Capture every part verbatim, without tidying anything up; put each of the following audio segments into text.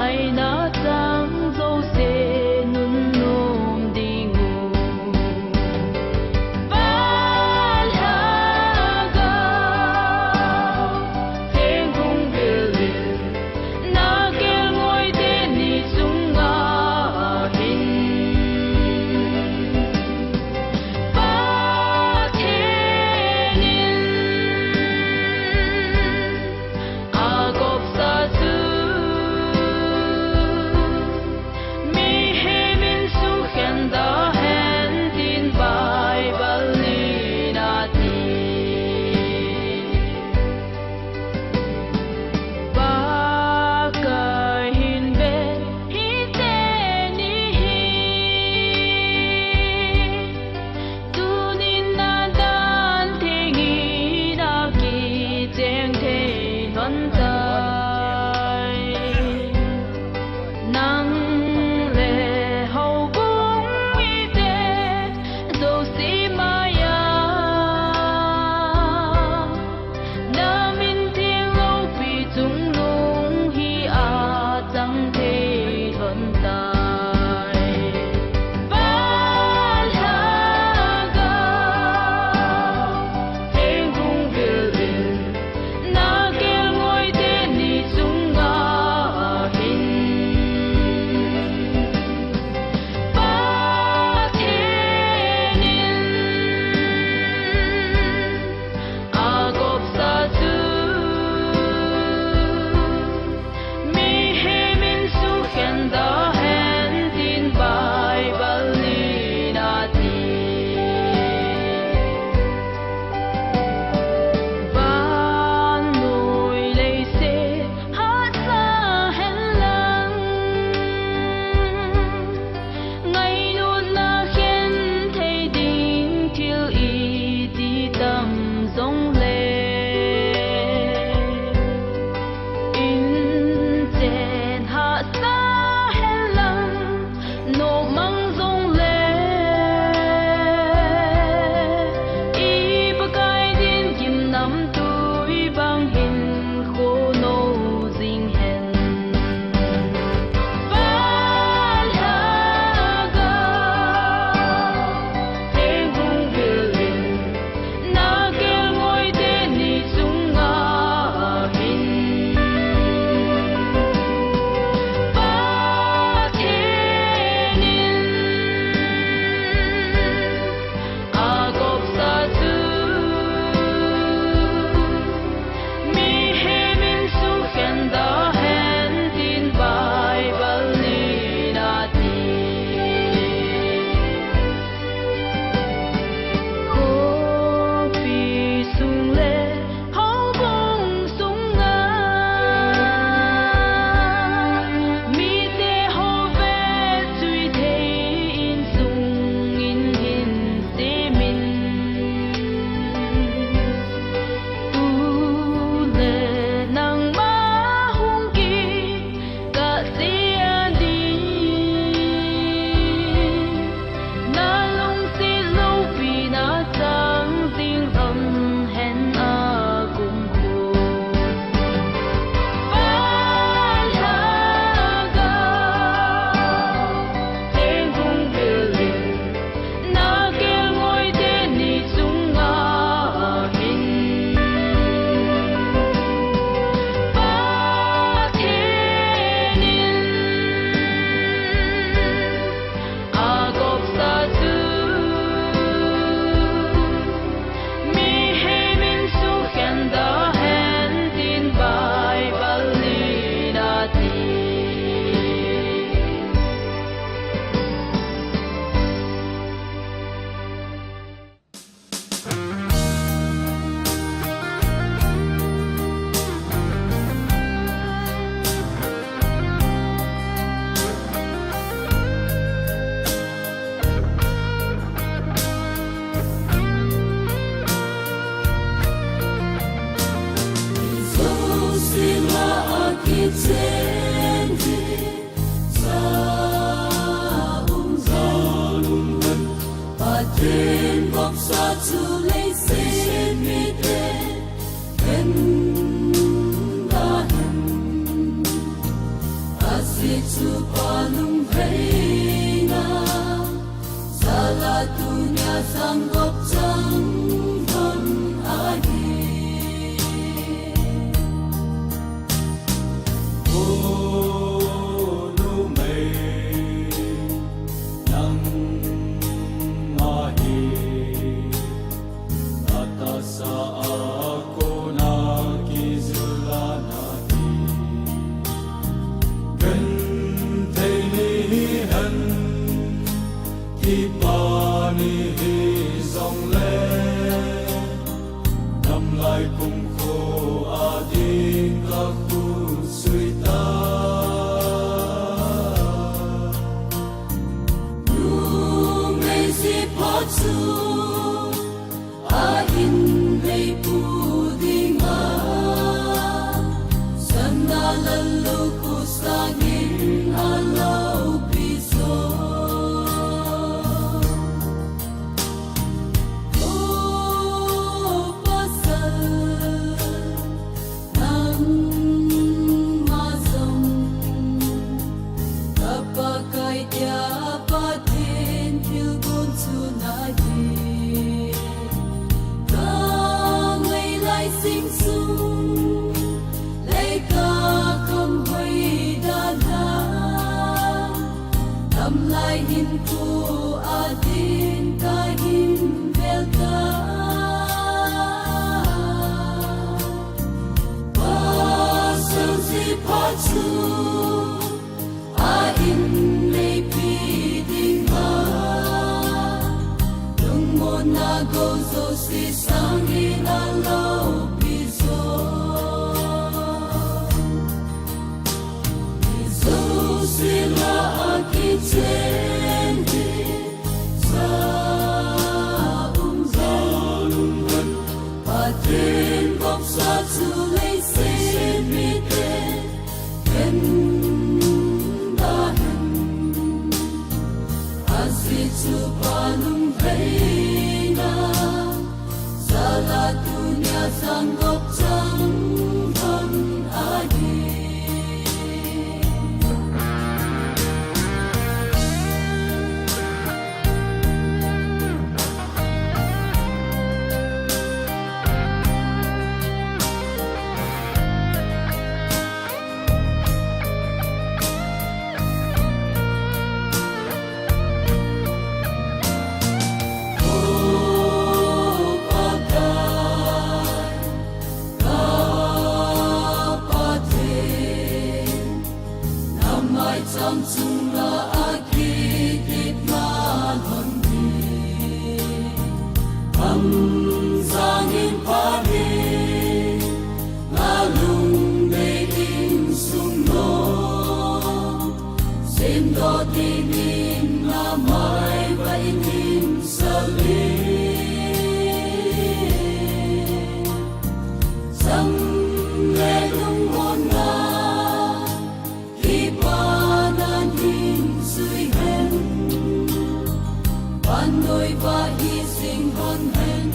Aina chang jouse nunnom ding u. Van Lhagao, theng hung vil in, na kelngoi teni chunga hin. Pathen in a gopsa chu Jesu pa lunglhaina, jala tunia sang gop chang don ahi. O numei, nang ahi. Atasa a kona kijilna hi, genthei ni hihen, kipah ni hijongle, damlai kumkho a ding kakhut sui tai. Numei sipha chu a-in meipu dinga, sana lallukhuh sangin aloupi jo. O pasal, nangma jong ka Pakai tia Pathen thilgon chu nahi. Ka ngailai sing sung, leikah kham hoi dan a, damlai hinkho a ding kahin vel tai. Pasal sipha chu a-in meipi dinga, lungmonna gou jouse sangin aloupi jo. Jouse lah a kichen hi, ja um ja lungmon, Pathen vopsa chu leiset mite ken da hen. Ajeh chu pa lunglhaina, jala tunia sang gop chang don ahi. O Pakai, ka Pathen, na maicham chunga kidipna lhon hi, amjang in phat hi, ngalung dei insung nom, semdoh dingin na mai vah in hin sal in. Cham le lungmonna, kipana hin jui hen. Vannoi vah hi sing hon hen,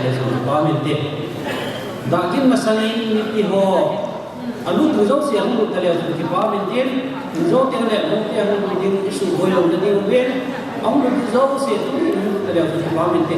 Leh jong kipah mente. Dakin masangin mipi ho alut ding jouse ahung lut taleh jong kipah mente. Jou teng leh hung te hung lut ding, isuhboi louna ding uvin. Ahung lut ding jouse tuni hung lut taleh jong kipah mente.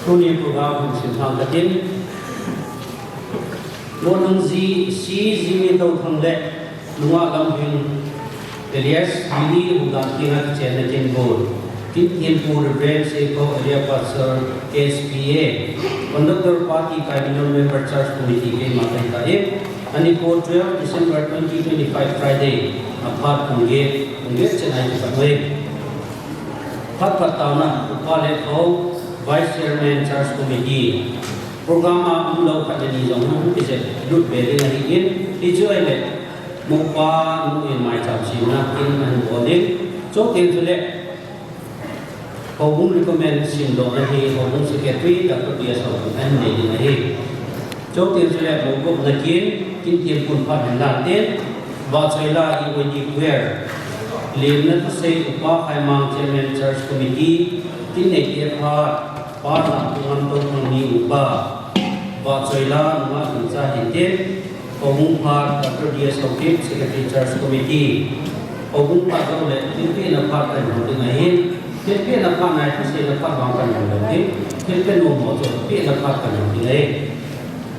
Tuni program hung simtham katin. Gonung ji, C Jimmy Touthang le Nungah Lamhing alias Billy Hungdan Kinga kichenna kin bol. Kin thiempu Reverend Sekhou alias Pastor K S P A. Conductor Party Tribunal Member Church Committee keima kahitai. Ani ko twelve December twenty twenty-five Friday. Aphat pung get, pung get chen ahi kipat mai. Phat phat taona, Upa Lekho, Vice Chairman Church Committee. Program a umlou khat le ni jong hung kijet lut be ding ahin, hichu ahile, Mopa nu in maicham semna kin ahin bol ding. Chuteng chule, Houbung recommend simdohna hi Houbung Secretary Doctor T S Haokip ahin nei ding ahi. Chuteng chule mougopna kin, kin thiempun phat hin lan tin, Vahchoila E Y D Choir, lemna thusei Upa Khaimang Chairman Church Committee, kin neite phat, Pa Lamthang Touthang ni upa, Vahchoila nungah lungcha hin tin, Houbung phat, Doctor D S Haokip, Secretary Church Committee. Houbung phat jouleh, thilpehna phat kahin hon ding ahin. Thilpehna phat nai, thuseina phat vang kahin hon ding. Thilpeh nommo chu, pehna phat kahin hon ding ahi.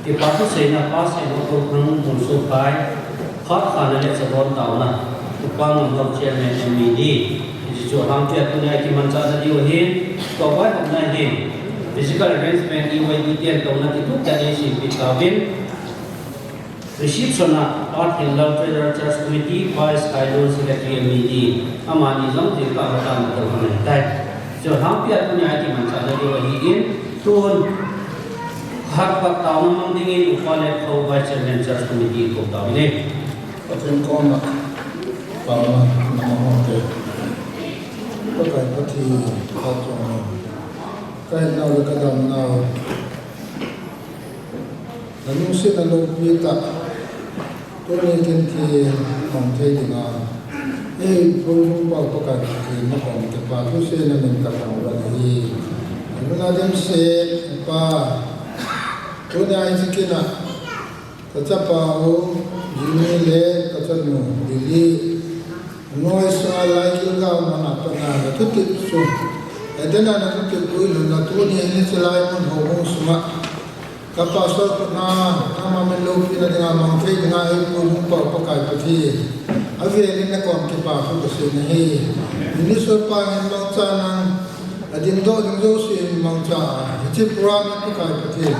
Kipa thuseina Pa Sekhou Touthang Munsopai, phat khana le chabon taona, Upa Ngamlou Chairman M E D. Hichu hangpia tunia kimanchahna diu ahin, tua vaihopna hin, physical arrangement E Y D ten touna kitup tah in sempeh tauvin. Reception a, Pa Thinglal Treasurer Church Committee, Pa S Khailun Secretary M E D, amani jong jingkah hotah a touna ahitai. Chu hangpia tunia kimanchahna diu ahin, tun, khat khat taona mang dingin Upa Lekho Vice Chairman Church Committee kou tauvin. Pathen koma, taona, namang hon te. Pakai Pathen, Pathen. Kahinau le kadamnau. Nalungsetna loupi tah. Tuni kin thi mang thei dinga. Ei, Pu Hungpao Pakai Pathen nakoma kipa thusei namin kakipah uve. Nalungna dimset, Pa. Tunia hiche kin a. Kachapa u, Jimmy le kachanu, Billy. Noi sa lai Gilgal mun a pat na nathutep chu. Eden a nathutep u ilhun na tuni hiche lai mun houbung sunga. Ka pastor khut na, nangma min loupina dinga mang thei dinga ei Pu Hungpao Pakai Pathen. Avel in nakoma kipa thu kasei ahi. Minister pa hin mangcha nang. Adingdoh ding jouse in mangcha, hiche program in Pakai Pathen.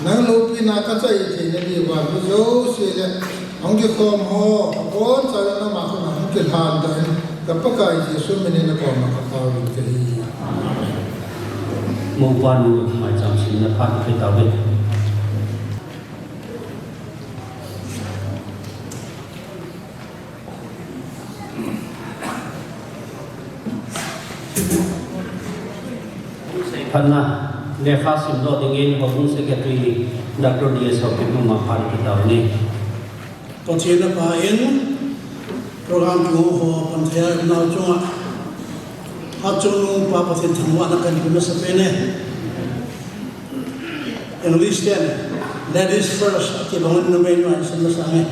Nang loupina kachai theina diuva, mi jouse le, Hung kikhom ho, abon chauvin ama khut a hung kilhan tan, ka Pakai Jesu min in nakoma kathangvah in kahi. Mopa nu maicham simna phat pe tauve. Phatna, lekha simdoh dingin Houbung Secretary Doctor D S Haokip nu ma phat pe tauve. Pathen a pha in, program kimu ho panthei a umnau chunga, hatchungnung pa Pathen thangvahna kahin pe masapen e. English ten, ladies first, ati bangin numei nu ahin sim masang e.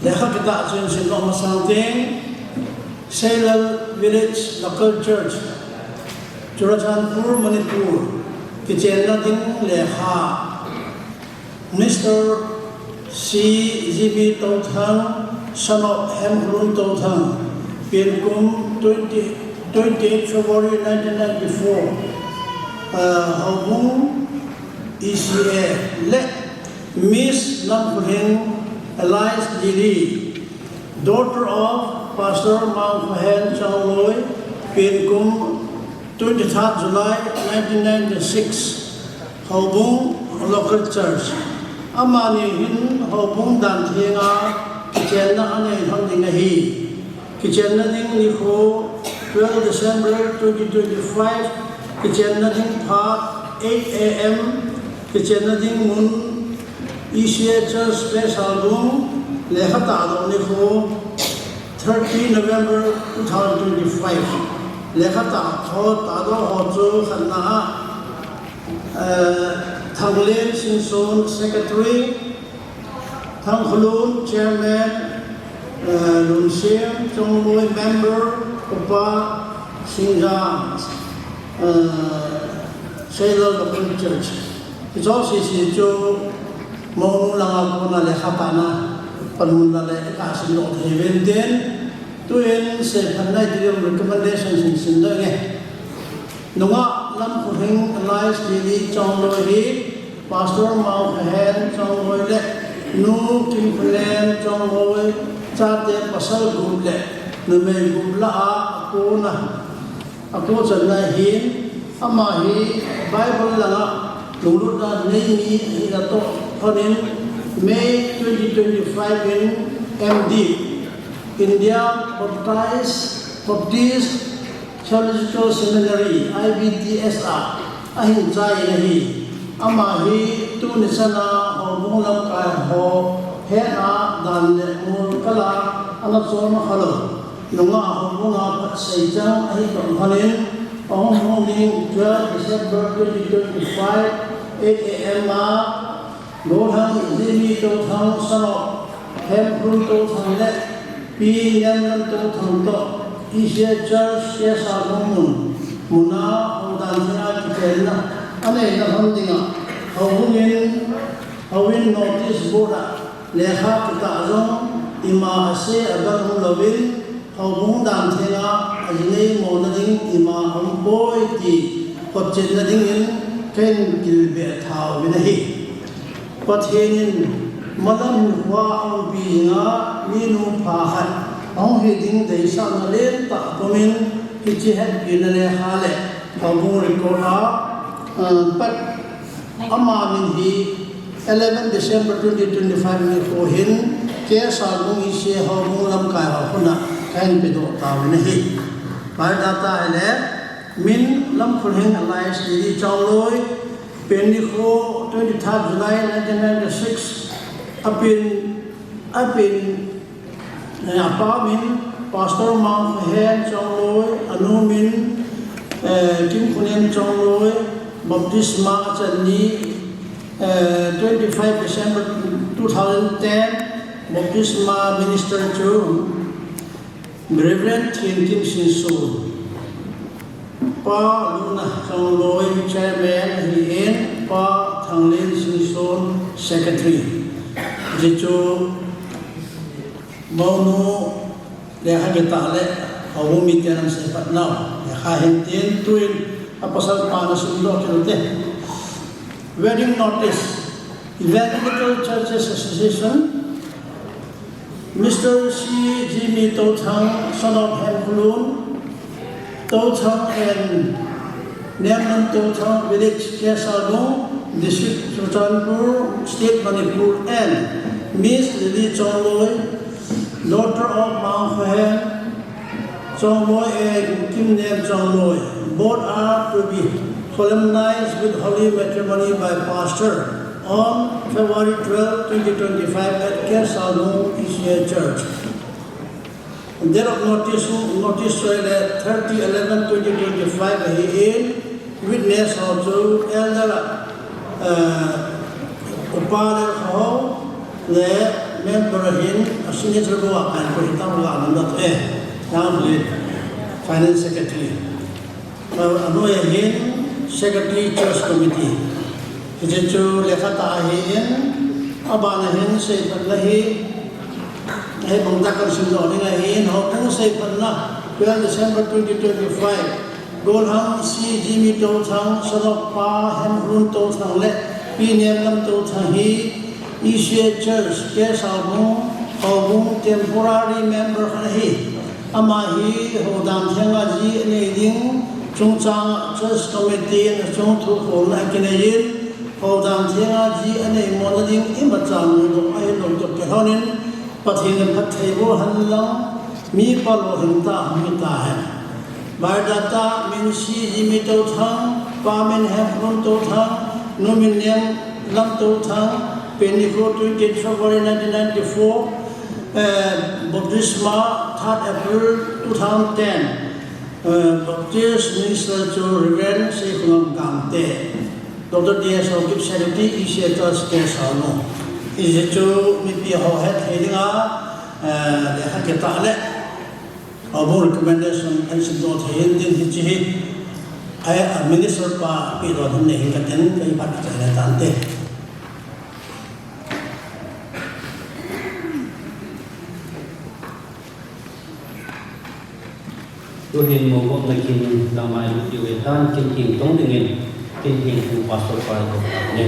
Lekha kitah chu hin simdoh masang teng, Seilal Village Local Church, Churachandpur, Manipur, kichenna ding lekha, Mister C G B Touthang, son of Hemkholun Touthang, pen kum twenty, twenty-eight February nineteen ninety-four, uh, Houbung E C A le Miss Lamkhohing alias Lily, daughter of Pastor Mangkhohen Chongloi, pen kum twenty-third July nineteen ninety-six, Houbung Local Church. Amani hin Houbung dan thenga kichenna anei lhon ding ahi. Kichenna ding nikho twelve December twenty twenty-five, kichenna ding phat eight A M, kichenna ding mun E C A Church Peshalbung, lekha tahdoh nikho thirty November two thousand twenty-five. Lekha tah ho, tahdoh ho chu khatna a, eh, Thanglen Singson, Secretary, Thangkholun, Chairman, eh, Lunsem Chongloi, Member, Upa Singja, eh, Seilal Local Church. Hiche jouse chu mounu langa kona lekha tahna panmun la le kasimdoh thei uvin tin, tuin seiphatna ding recommendation hin simdoh inge. Nungah Lamkhohing alias Lily Chongloi hi Pastor Mangkhohen Chongloi le Nu Kimkholen Chongloi chate pasal gup le numei gup lah a akona, akochanna ahin, ama hi Bible langa lunglutna nei mi ahina toh lhonin May twenty twenty-five in M D, India Baptist, Baptist Theological Seminary, I B T S a ahin chai in ahi. Ama hi tuni chana Houbung lamkai ho hetna dan le mol kala ana chon khalou. Nungah Houbung a phatsei chang ahi toh lhonin, ahung hung ding twelve December twenty twenty-five, eight A M a, Golhang Jimmy Touthang, son of Hemkholun Touthang le Pi Nemlan Touthang toh, E C A Church, Peshalbung mun, muna houdan thenga kichenna anei lhon dinga, Houbung in, Houbung notice board a lekha kitah jong ima asei abang um louvin, Houbung dan thenga ajinei mona ding ima aumpoi ti photchetna dingin kahin kilbeh thauvin ahi. Pathen in malam hinkhoa aumpi jinga minu pha khat ahung hi ding deisahna lentah pumin hiche hetpina lekha le Houbung record a, ah, pat ama min hi eleven December twenty twenty-five nikho hin Peshalbung E C A Houbung lamkai ho khut a kahin pedoh tauvin ahi. Biodata hile, min Lamkhohing alias Lily Chongloi, pen nikho twenty-third July nineteen ninety-six, apen, apen, eh, apa min Pastor Mangkhohen Chongloi, anu min, eh, Kimkholen Chongloi, baptisma achan ni, eh, twenty-five December two thousand ten, baptisma minister chu Reverend Thienkim Singson, Pa Luna Chongloi chairman ahin, Pa Thanglen Singson secretary. Hichu mounu lekha kitah le Houbung miten ana seiphat nau lekha ahin tin, tuin apasal pan asimdoh kit ute. Wedding notice. Evangelical Churches Association, Mister C. Jimmy Tothang, son of Hemkulun Tothang and Niamnam Tothang, village Kesalung, district Churachandpur, state Manipur, and Miss Lily Chongloi, daughter of Mang Khohen Chongloi and Kim Niam Chongloi. Both are to be solemnized with holy matrimony by pastor on February twelve, twenty twenty-five at Kesalung E C A Church. Date of notice, notice chu thirty eleven twenty twenty-five ahin, witness ho chu elder, eh, upa le ho le member ahin, a signature bou a kan ko hitam la nam dat eh, nam le finance secretary. Anoi ahin Secretary Church Committee. Hiche chu lekha tah ahin, aban ahin seiphatna hi, hibang tah kahin simdoh ding ahin, houbung seiphatna, twelve December twenty twenty-five, Golhang C. Jimmy Tothang, son of Pa Hemkulun Tothang le Pi Niamnam Tothang hi, E C A Church, Kesalung, houbung temporary member khat ahi. Ama hi houdan thenga ji anei ding chungchang church committee in achung thu kholna akinei in, houdan thenga ji anei mona ding imacha mudoh ahilou toh kilhonin, Pathen in phatthei boh hen lang, mi palou hing tah hung hita hen. Biodata, min C. Jimmy Tothang, pa min Hemkulun Tothang, nu min Niamnam Tothang, pen nikho twenty-eight February nineteen ninety-four, eh, baptisma third April two thousand ten, eh, Baptist minister chu Reverend Seikhongam Gangte, Doctor D S O Gift Charity, E C A Church, Kesalung. Hiche chu mipi ho het thei dinga, eh, lekha kitah le Houbung recommendation kahin simdoh thei in tin hiche hi, a, a minister pa pehdoh hin nei hin katin, kahin phat kahin nei tante. Tuhin mo gop na kin lamai lu tiu e tan kin kin tong dingin, kin kin tu pastor pa ko ne.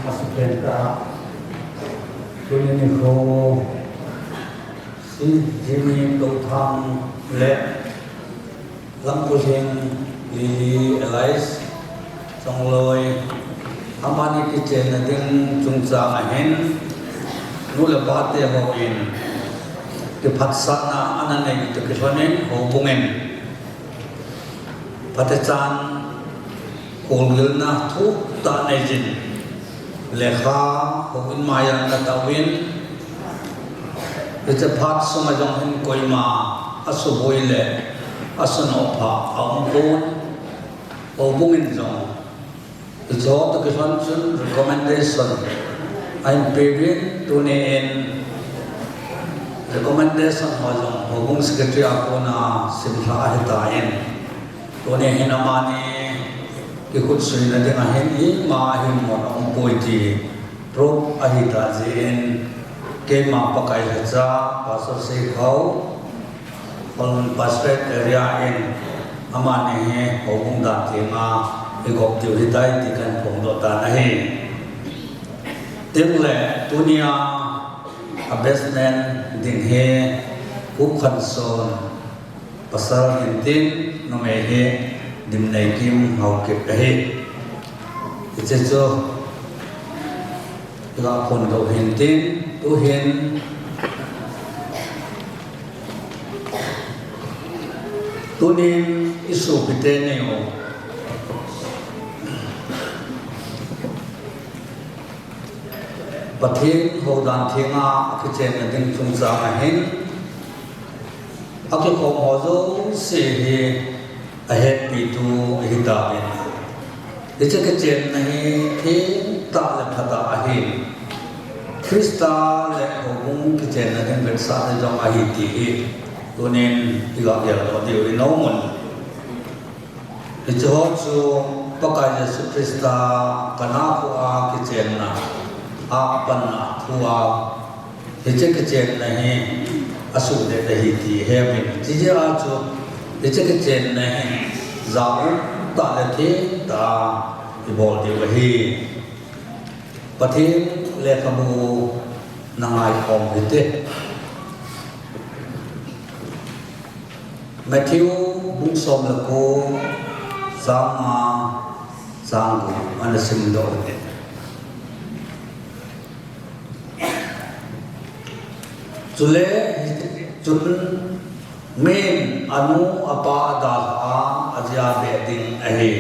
Ama supen ta, tuni nikho, C. Jimmy Tothang le Lamkulhing Lily Elias Chongloi, amani kichenna ding chungchang ahin, nu le pa te hon, kiphatsahna ana nei toh kilhonin, houbung in phatechan kolgilna thuhtah nei jin, lekha houin maiya ana tauvin, hiche phat sunga jong hin koima asuboi le asunoh pha aum pon, houbung in jong hiche toh kilhon chun recommendation ahin peuvin, tuni in recommendation ho jong houbung secretary a kona simlha ahitan, tuni hin amani kikhutsuina dinga hin ima himmo aum poi ti proof ahita jeh in, keima Pakai lhacha Pastor Seikhao, Kholmun Pastorate area in amani hi houbung dan thenga igop diu ahitai ti kahin phongdoh tan ahi. Tin le tunia a best man ding hi Pu Khanson, pasal hintin, numei hi Dimneikim Haokip ahi. Hiche chu iga phongdoh hintin, tuhin tunin isopi teni u Pathen houdan thenga akichenna ding chungchang ahin, akikhom ho jouse hi ahetpitu ahitauvin, hiche kichenna hi thengtah le phatah ahin, Christa le houbung kichenna ding vetsahna jong ahi ti hi tunin iga geldoh diu inom un. Hiche ho chu Pakai Jesu Christa Kana khoa kichenna, a panna thua hiche kichenna hi asuhdet ahi ti heuvin. Chujeh a chu hiche kichenna hi ja umtah le thengtah bol diu ahi. Pathen lekhabu na ngaikhom hite. Matthew bung som le ko, chang nga, chang gup ana simdoh hite. Chule, chun min anu apa adalha a, ajia beh ding ahi.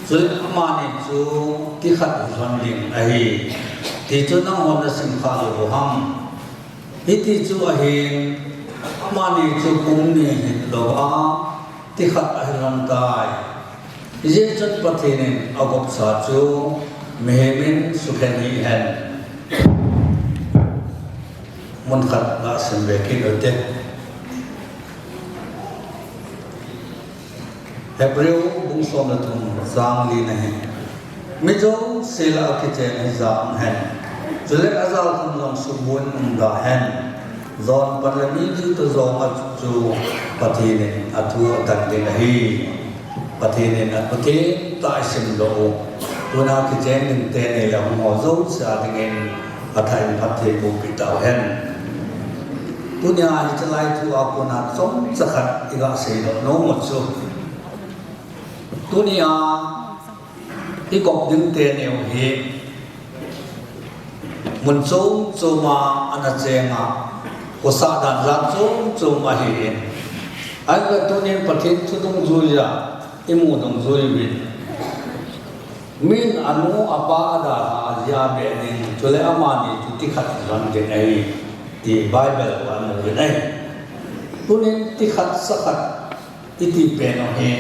Chule amani chu tikhat hilhon ding ahi. Ti chu nanghon nasim kha lou u ham? Hiti chu ahin, amani chu pum ni hilou a, tikhat ahilhon tai. Hijeh chun Pathen in agopsa chu mihem in sukhen hih hen. Mun khat nasim be kit ute. Hebrew bung som le thum chang li na hin, mi jouse lah a kichen hija um hen. Chule ajal khun jong suhbun umda hen. Jon pan le mi diu toh jong a chu Pathen in athu atan ding ahi. Pathen in athu themtah isimdoh u. Tuna kichen ding teni le hung ho jouse a dingin athah in phatthei boh peh tau hen. Tunia hiche lai thu a kona chomcha khat iga seidoh nom u chu, tunia ikop ding teni u hi mun chom chom a ana cheng a, khosah dan jat chom chom ahin. Ahinla tunin Pathen thu dungjui a imu dungjui uvin, min anu apa adalha a, ajia beh ding, chule amani chu tikhat hilhon ding ahi, ti Bible a imu uvin ahi. Tunin tikhat sakhat iti pen u hi,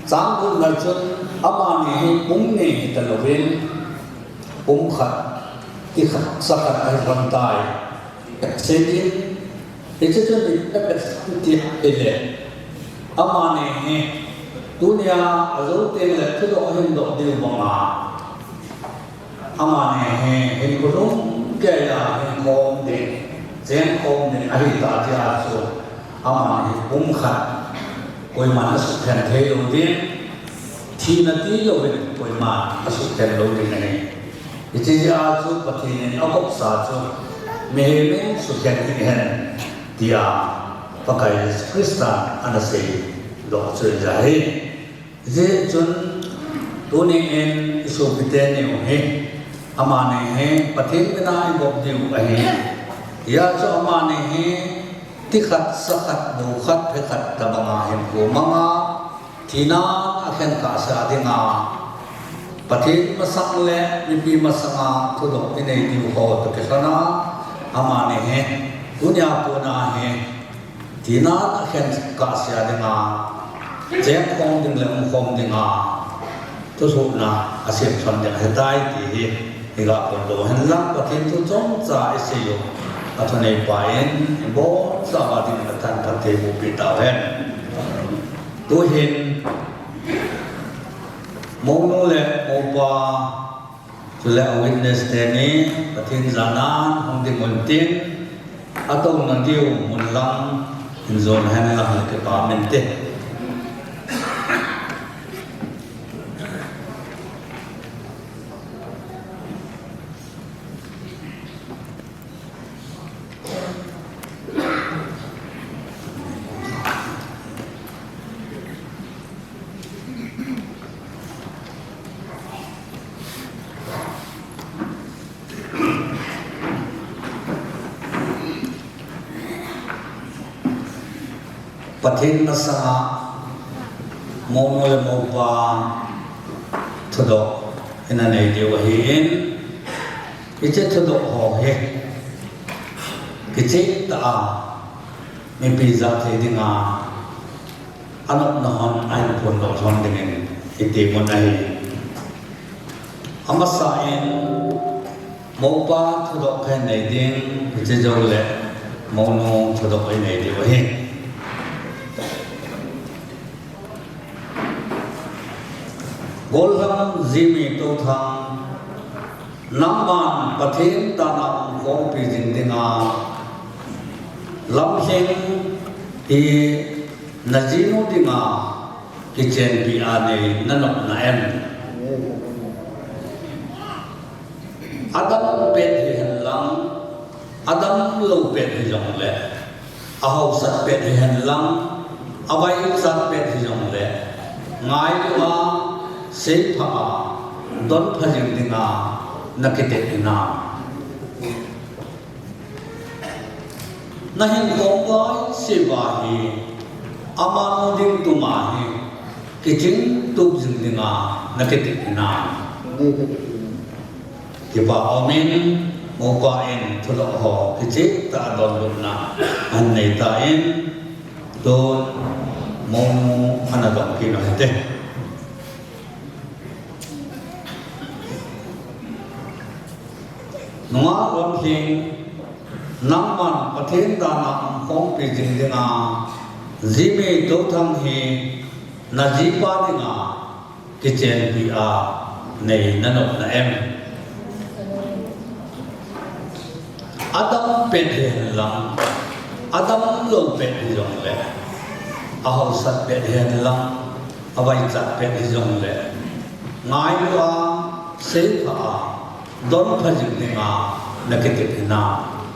chang gup na chun amani hi pum ni hita louvin, pum khat, tikhat sakhat ahilhon tai. Seidin, hiche chun ipi ti ahile, amani hi tunia ajou tengle thudoh ahin doh diu banga, amani hi hinkho lhung keiya hing khom ding, cheng khom ding ahitah jeh a chu, amani hi pum khat koiman asuhkhen thei lou ding, thina tilouvin koiman asuhkhen lou ding ahi. Hiche jeh a chu Pathen in agopsa chu mihem in sukhen hih hen, tia Pakai Jesu Christan ana seidoh chu hijeh ahi. Hijeh chun, tuni in isopi teni u hi, amani hi Pathen mina igop diu ahi. Hijeh chun amani hi tikhat sakhat, boukhat phekhat tobanga hinkho manga, thinan akhen kahsea dinga, Pathen masang le mipi masanga thudoh inei diu ho toh kilhona, amani hi tunia kona hi thinan akhen kahsea dinga, cheng khom ding le um khom dinga thulhuhna asem lhon ding ahitai ti hi iga phondoh hen lang, Pathen thu chomcha isei u athuneipa in ibonchauva dingin athan phatthei boh peh tauhen. Tuhin mounu le moupa, chule a witness teni Pathen janan hung ding untin, atouna diu mun lang hin jon hen lang, le kipah mente. Pathen masanga mounu le moupa thudoh ina nei diu ahin, hiche thudoh ho hi kichehtah a mipi jat thei dinga anopna hon ahin phondoh lhon dingin iti mun ahi. Amasa in moupa thudoh kahin nei ding, hiche joule mounu thudoh inei diu ahi. Gollhang Jimmy Touthang, nangman Pathen tana umkhompi jing dinga, lamlhing hi najinu dinga kichenpi a nei nanop na em? Adam pet hihen lang, Adam lou pet hijongle, ahaosat pet hihen lang, avaichat pet hijongle, ngailu a, seipha a, donpha jing dinga nakitep hinam? Nahin khom lai seuva hi, ama nu ding tuma hi, kiching tup jing dinga nakitep hinam? Kipa umin, mopa in thudoh ho kicheh tah a donbutna ahin nei tan, tun mounu ana dong kit u hite. Nungah Lamlhing, nangman Pathen dana umkhompi jing dinga, Jimmy Touthang hi najipa dinga kichenpi a nei nanop na em? Adam pet hihen lang, Adam lou pet hijongle, ahaosat pet hihen lang, avaichat pet hijongle, ngailu a, seipha a, donpha jing dinga nakitep hinam?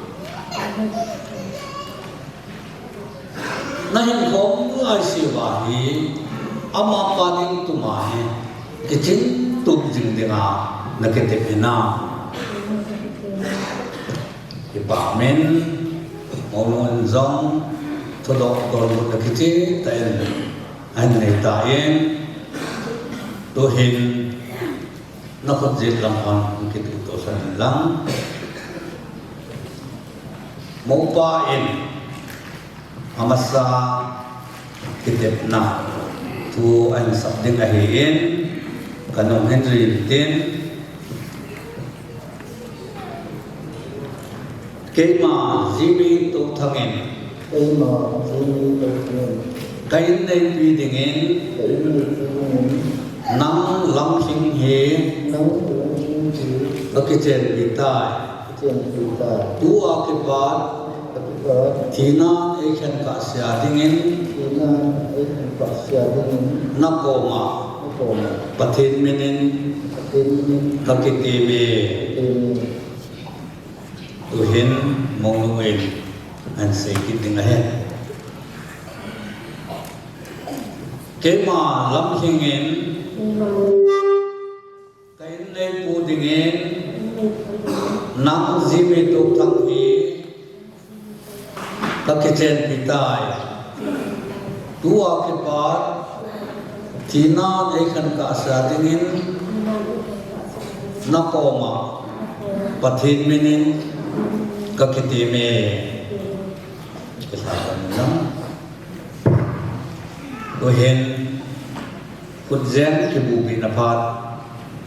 Nahin khom lai seuva hi, amapa ding tuma hi, kiching tup jing dinga nakitep hinam? Kipa umin, mounu in jong thudoh donbutna kicheh tah in ahin nei tan, tuhin nakhut jet lang hon kituh tohsan in lang. Mopa in amasa kitepna thu ahin sap ding ahin, kanung hin jui intin. Keima Jimmy Touthang in, keima Jimmy Touthang in, ka inneipi dingin, ka inneipi dingin, nang Lamlhing hi, nang Lamlhing hi, kakichenpi tai. Kichenpi tai. Tua kipat, tua kipat, thinan eikhen kahsea dingin, thinan eikhen kahsea dingin, nakoma, nakoma, Pathen minin, Pathen minin, kakiteme. Kakiteme. Tuhin mounu in ahin sei kit ding ahi. Keima Lamlhing in, ka inneipu dingin, nang Jimmy Touthang hi kakichenpi tai. Tua kipat, thinan eikhen kahsea dingin, nakoma, Pathen minin, kakiteme. Kilhakan lang. Tuhin, khutjem kibupina phat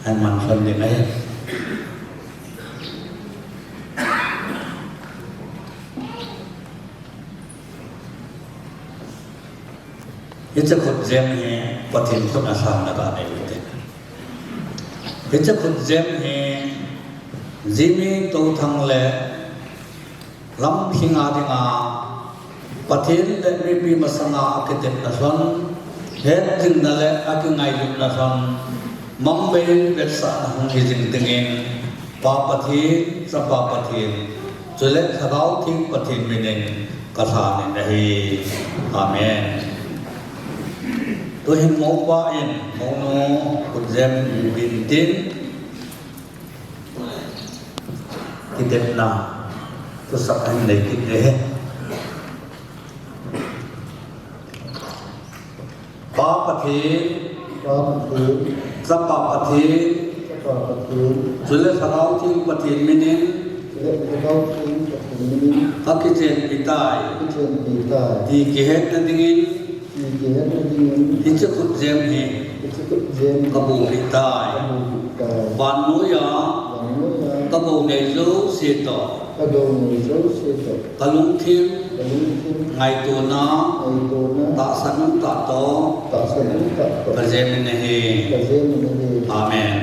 ahin man lhon ding ahi. Hiche khutjem hi Pathen khut a lhangna kanei ute. Hiche khutjem hi Jimmy Touthang le Lamlhing a dinga Pathen le mipi masanga akitepna lhon, hetjingna le akingailutna lhon, mangbei vetsahna hung hi jing dingin, Pa Pathen, Chapa Pathen, chule Lhagao Theng Pathen minin kalhan in ahi. Amen. Tuhin mopa in mounu khutjem in bupin tin, kitepna thusak ahin nei kit ding ahi. Pa Pathen, Pa Pathen, Chapa Pathen, Chapa Pathen, chule Lhagao Theng Pathen minin, chule Lhagao Theng Pathen minin, kakichenpi tai, kakichenpi tai, ti kihetna dingin, ti kihetna dingin, hiche khutjem hi, hiche khutjem hi, kabupeh tai, kabupeh tai. Vannoiya, vannoiya, kagou nei jouse toh, kagou nei jouse toh, kalungthim, kalungthim, ngaitona, ngaitona, tahsan um tah toh, tahsan um tah toh, kajem in ahi. Kajem in ahi. Amen.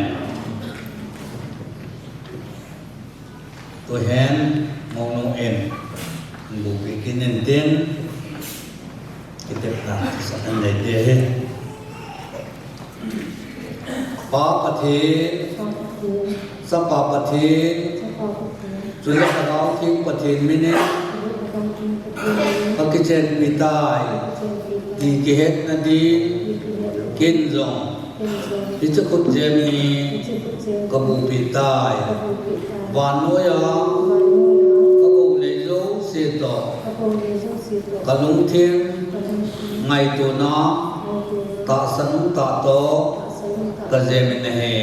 Tuhin, mounu in, bupeh kit in tin, kitepna thusak ahin nei ding ahi. Pathen, Chapa Pathen, Chule Lhagao Theng Pathen minin kakichenpi tai, ti kihetna din, ken jong hiche khutjem hi kabuhpi tai. Vannoiya kagou nei jouse toh, kalungthim ngaitona, tahsa nungtah toh kajemin ahi.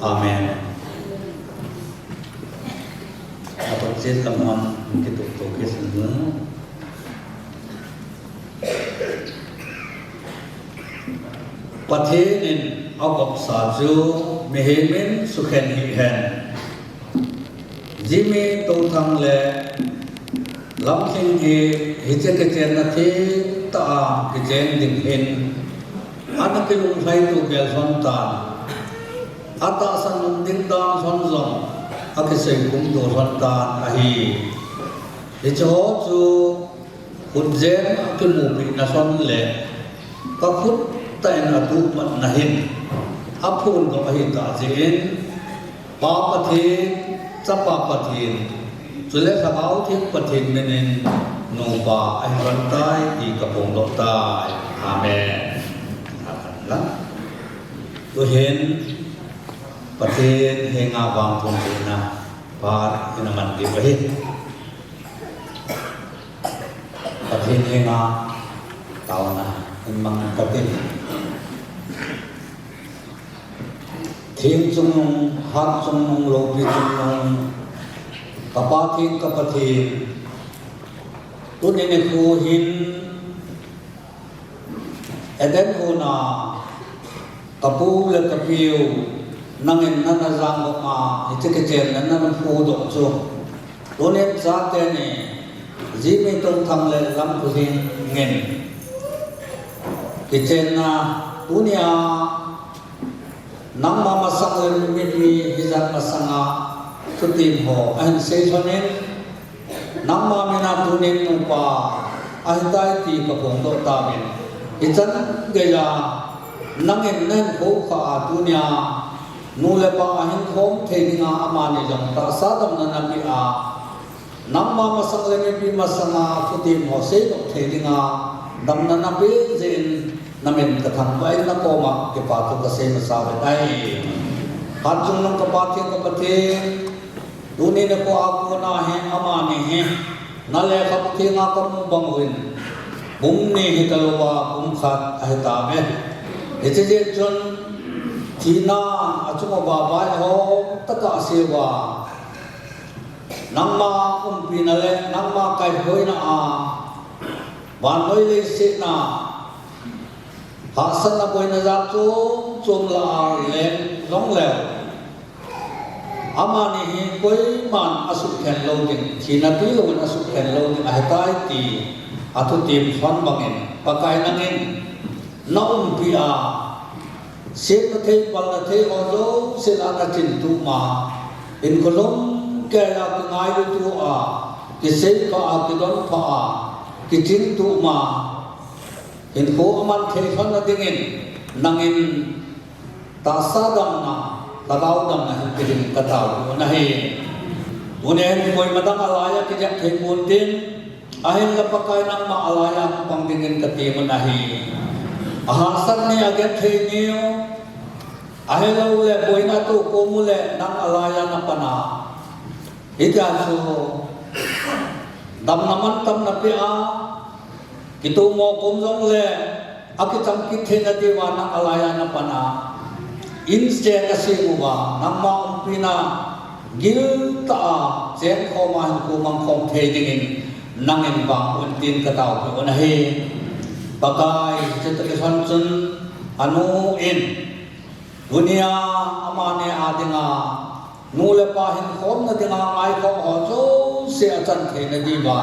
Amen. Apatchet lam ham kitup to kisin. Pathen in agopsa chu mihem in sukhen hih hen. Jimmy Touthang le Lamlhing hi hiche kichenna thengtah a kichen ding hin ana kilunglhai to gel lhon tan. Atahsan nung ding dan lhon jong akiseikhum to lhon tan ahi. Hiche ho chu khutjem akimupina lhon le kakhut tah in atuhmatna hin aphondoh ahitah jeh in, Pa Pathen, Chapa Pathen, chule Lhagao Theng Pathen minin nupa ahi lhon tai ti kaphongdoh tai. Amen. Tuhin Pathen henga vangphongdohna phat ina man diu ahi. Pathen henga taona in mang kate. Theng chungnung, hat chungnung, loupi chungnung, kapa Theng, ka Pathen, tuni nikho hin Eden hon a kapu le kapiu nangin nana jangdoh a, hiche kichenna nana phudoh chu, tunin chateni Jimmy Touthang le Lamlhing in kichenna tunia nangma masang le mipi hijat masanga thutim ho ahin sei lhonin, nangma mina tunin nupa ahitai ti kaphongdoh tauvin. Hichan geiya nangin nahin khoukhah a tunia nu le pa ahin khom thei dinga amani jong tahsa damna napeh a, nangma masang le mipi masanga thutim ho seidoh thei dinga damna napeh jeh in namin kathangvah in nakoma kipa thu kasei masa uve. Hat chungnung kapa Theng, ka Pathen, tuni nikho a kona hi amani hi nalekhabu thenga kamu bang uvin, pum ni hitalouva pum khat ahitauve. Hiche jeh chun thina achunguva vaihom tah a asei uva, nangma umpina le nangma kaihoina a vannoi leiset a hahsatna boina jat chom chom lah a leng jongleu, amani hi koiman asuhkhen lou ding, thina tilouvin asuhkhen lou ding ahitai ti athutim lhon bangin, Pakai nangin naumpi a, semna thei, palna thei ho jouse lah a nachin tup ma, hinkho lhumkeiya kingailu tup a, kiseipha a, kidonpha a, kiching tup ma, hinkho aman thei lhonna dingin nangin tahsa damna, lhagao damna hin pe dingin kataopeh u ahi. Tunin koima dang alaiya kijep thei ponte, ahinla Pakai nangma alaiya hung pang dingin katem u ahi. Ahahsat ni, agenthei niu, ahilouleh boina atoh kom uleh nang alaiya napan a, hitia chu damna mantam napeh a, kitomo kom jongleh akicham kit theina diuva nang alaiya napan a, inchen asem uva, nangma umpina giltah a chenkhom a hinkho mangkhom thei dingin nangin vangboh in tin kataopeh u ahi. Pakai, hiche toh kilhon chun anu in tunia amani a dinga nu le pa hinkhomna dinga ngaikhom ho jouse achan theina diuva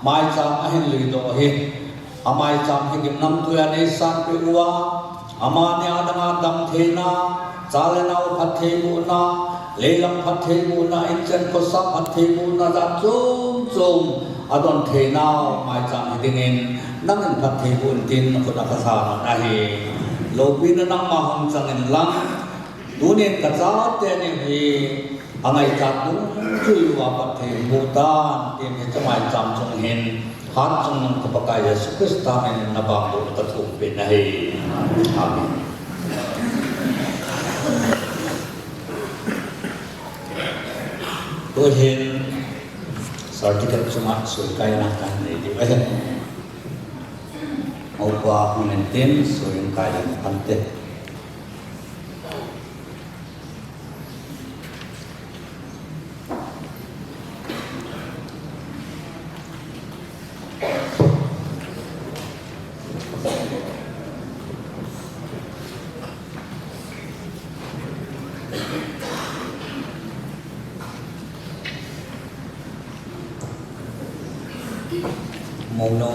maicham ahin luidoh ahi. Amaicham hi gimnamtui a neisanpeh uva, amani a dinga damtheina, cha le nao phattheibohna, leilam phattheibohna, inchen khosa phattheibohna, jat chom chom adon theinau maicham hi dingin nangin phattheiboh in tin nakhut a kathan u ahi. Loupina nangma hung chang inlang, Tunin kachate ni hi angaichat dungjuiya Pathen boh tan tin hiche maicham chung hin, hatchungnung ka Pakai Jesu Christa minin nabang boh kathum peh nahi. Amen. Tuhin certificate chunga soikai na kanei diu ahi. Upa hung intin soikai le pante. Mauno.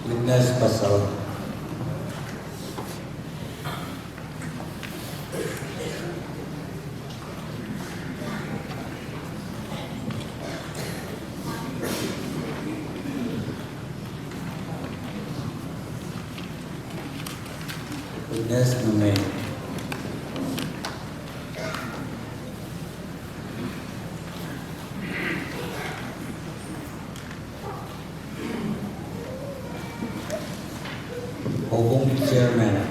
Witness pasal. Witness numei. Houbung chairman.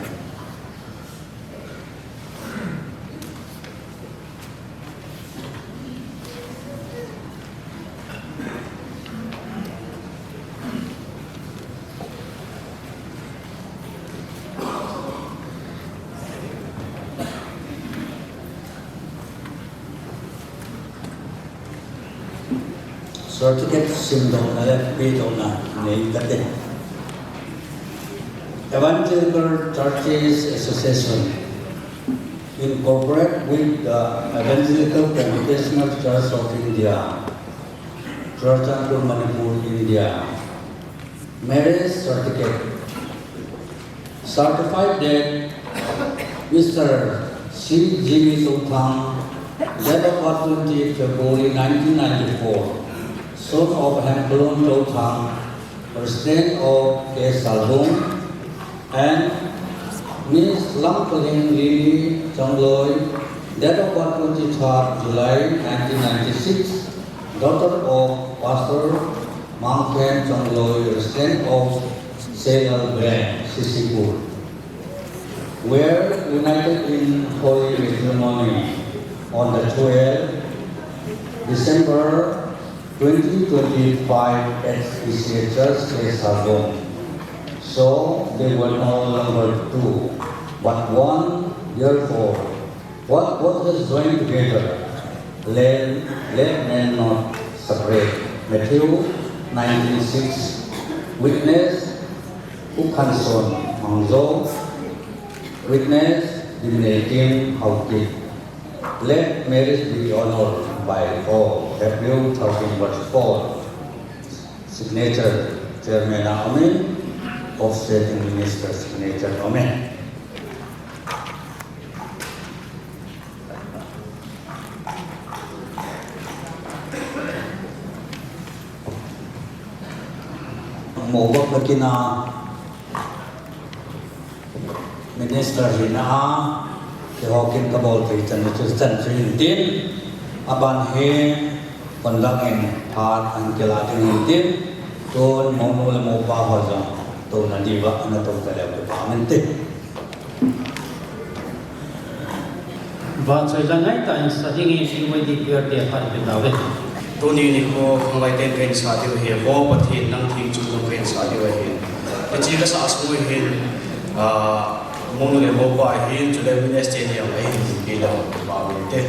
Certificate simdohna le pedohna nei kate. Evangelical Churches Association, incorporate with the Evangelical Congregational Church of India, Churachandpur, Manipur, India. Marriage certificate. Certified that Mister C Jimmy Touthang, date of birth twenty February nineteen ninety-four, son of Hemkholon Touthang, resident of K Salbung, and Miss Lamkaling Lily Chongloi, date of birth twenty-third July nineteen ninety-six, daughter of Pastor Mangkhen Chongloi, resident of Seilal Veng, Sisipur, were united in holy matrimony on the twelfth December twenty twenty-five at P C A Church, K Salbung. So they were no longer two, but one. Therefore, what God has joined together, let, let man not separate. Matthew nineteen six. Witness, U Khanson Mangjo. Witness, Dimneikim Haokip. Let marriage be honored by all. Hebrew thirteen verse four. Signature, Chairman a um in, officiating minister signature um in. Mobak na kina Minister hina a, keiho kin kabol thei chan chu chan chu hin tin, aban hi conduct in phat ahin kila ding hin tin, tun mounu le moupa ho jong touna diuva ana tou taleu kipah in tin. Vangchoi la ngaitah in sa ding in C Y D P R te phat pen tauve. Tuni nikho khanglai ten kahin sa diu ahi, Vo Pathen nang theng chungnung kahin sa diu ahi. Hiche kasah sung u hin, ah, mounu le moupa ahin, chule minister ni jong ahin, kipah in tin.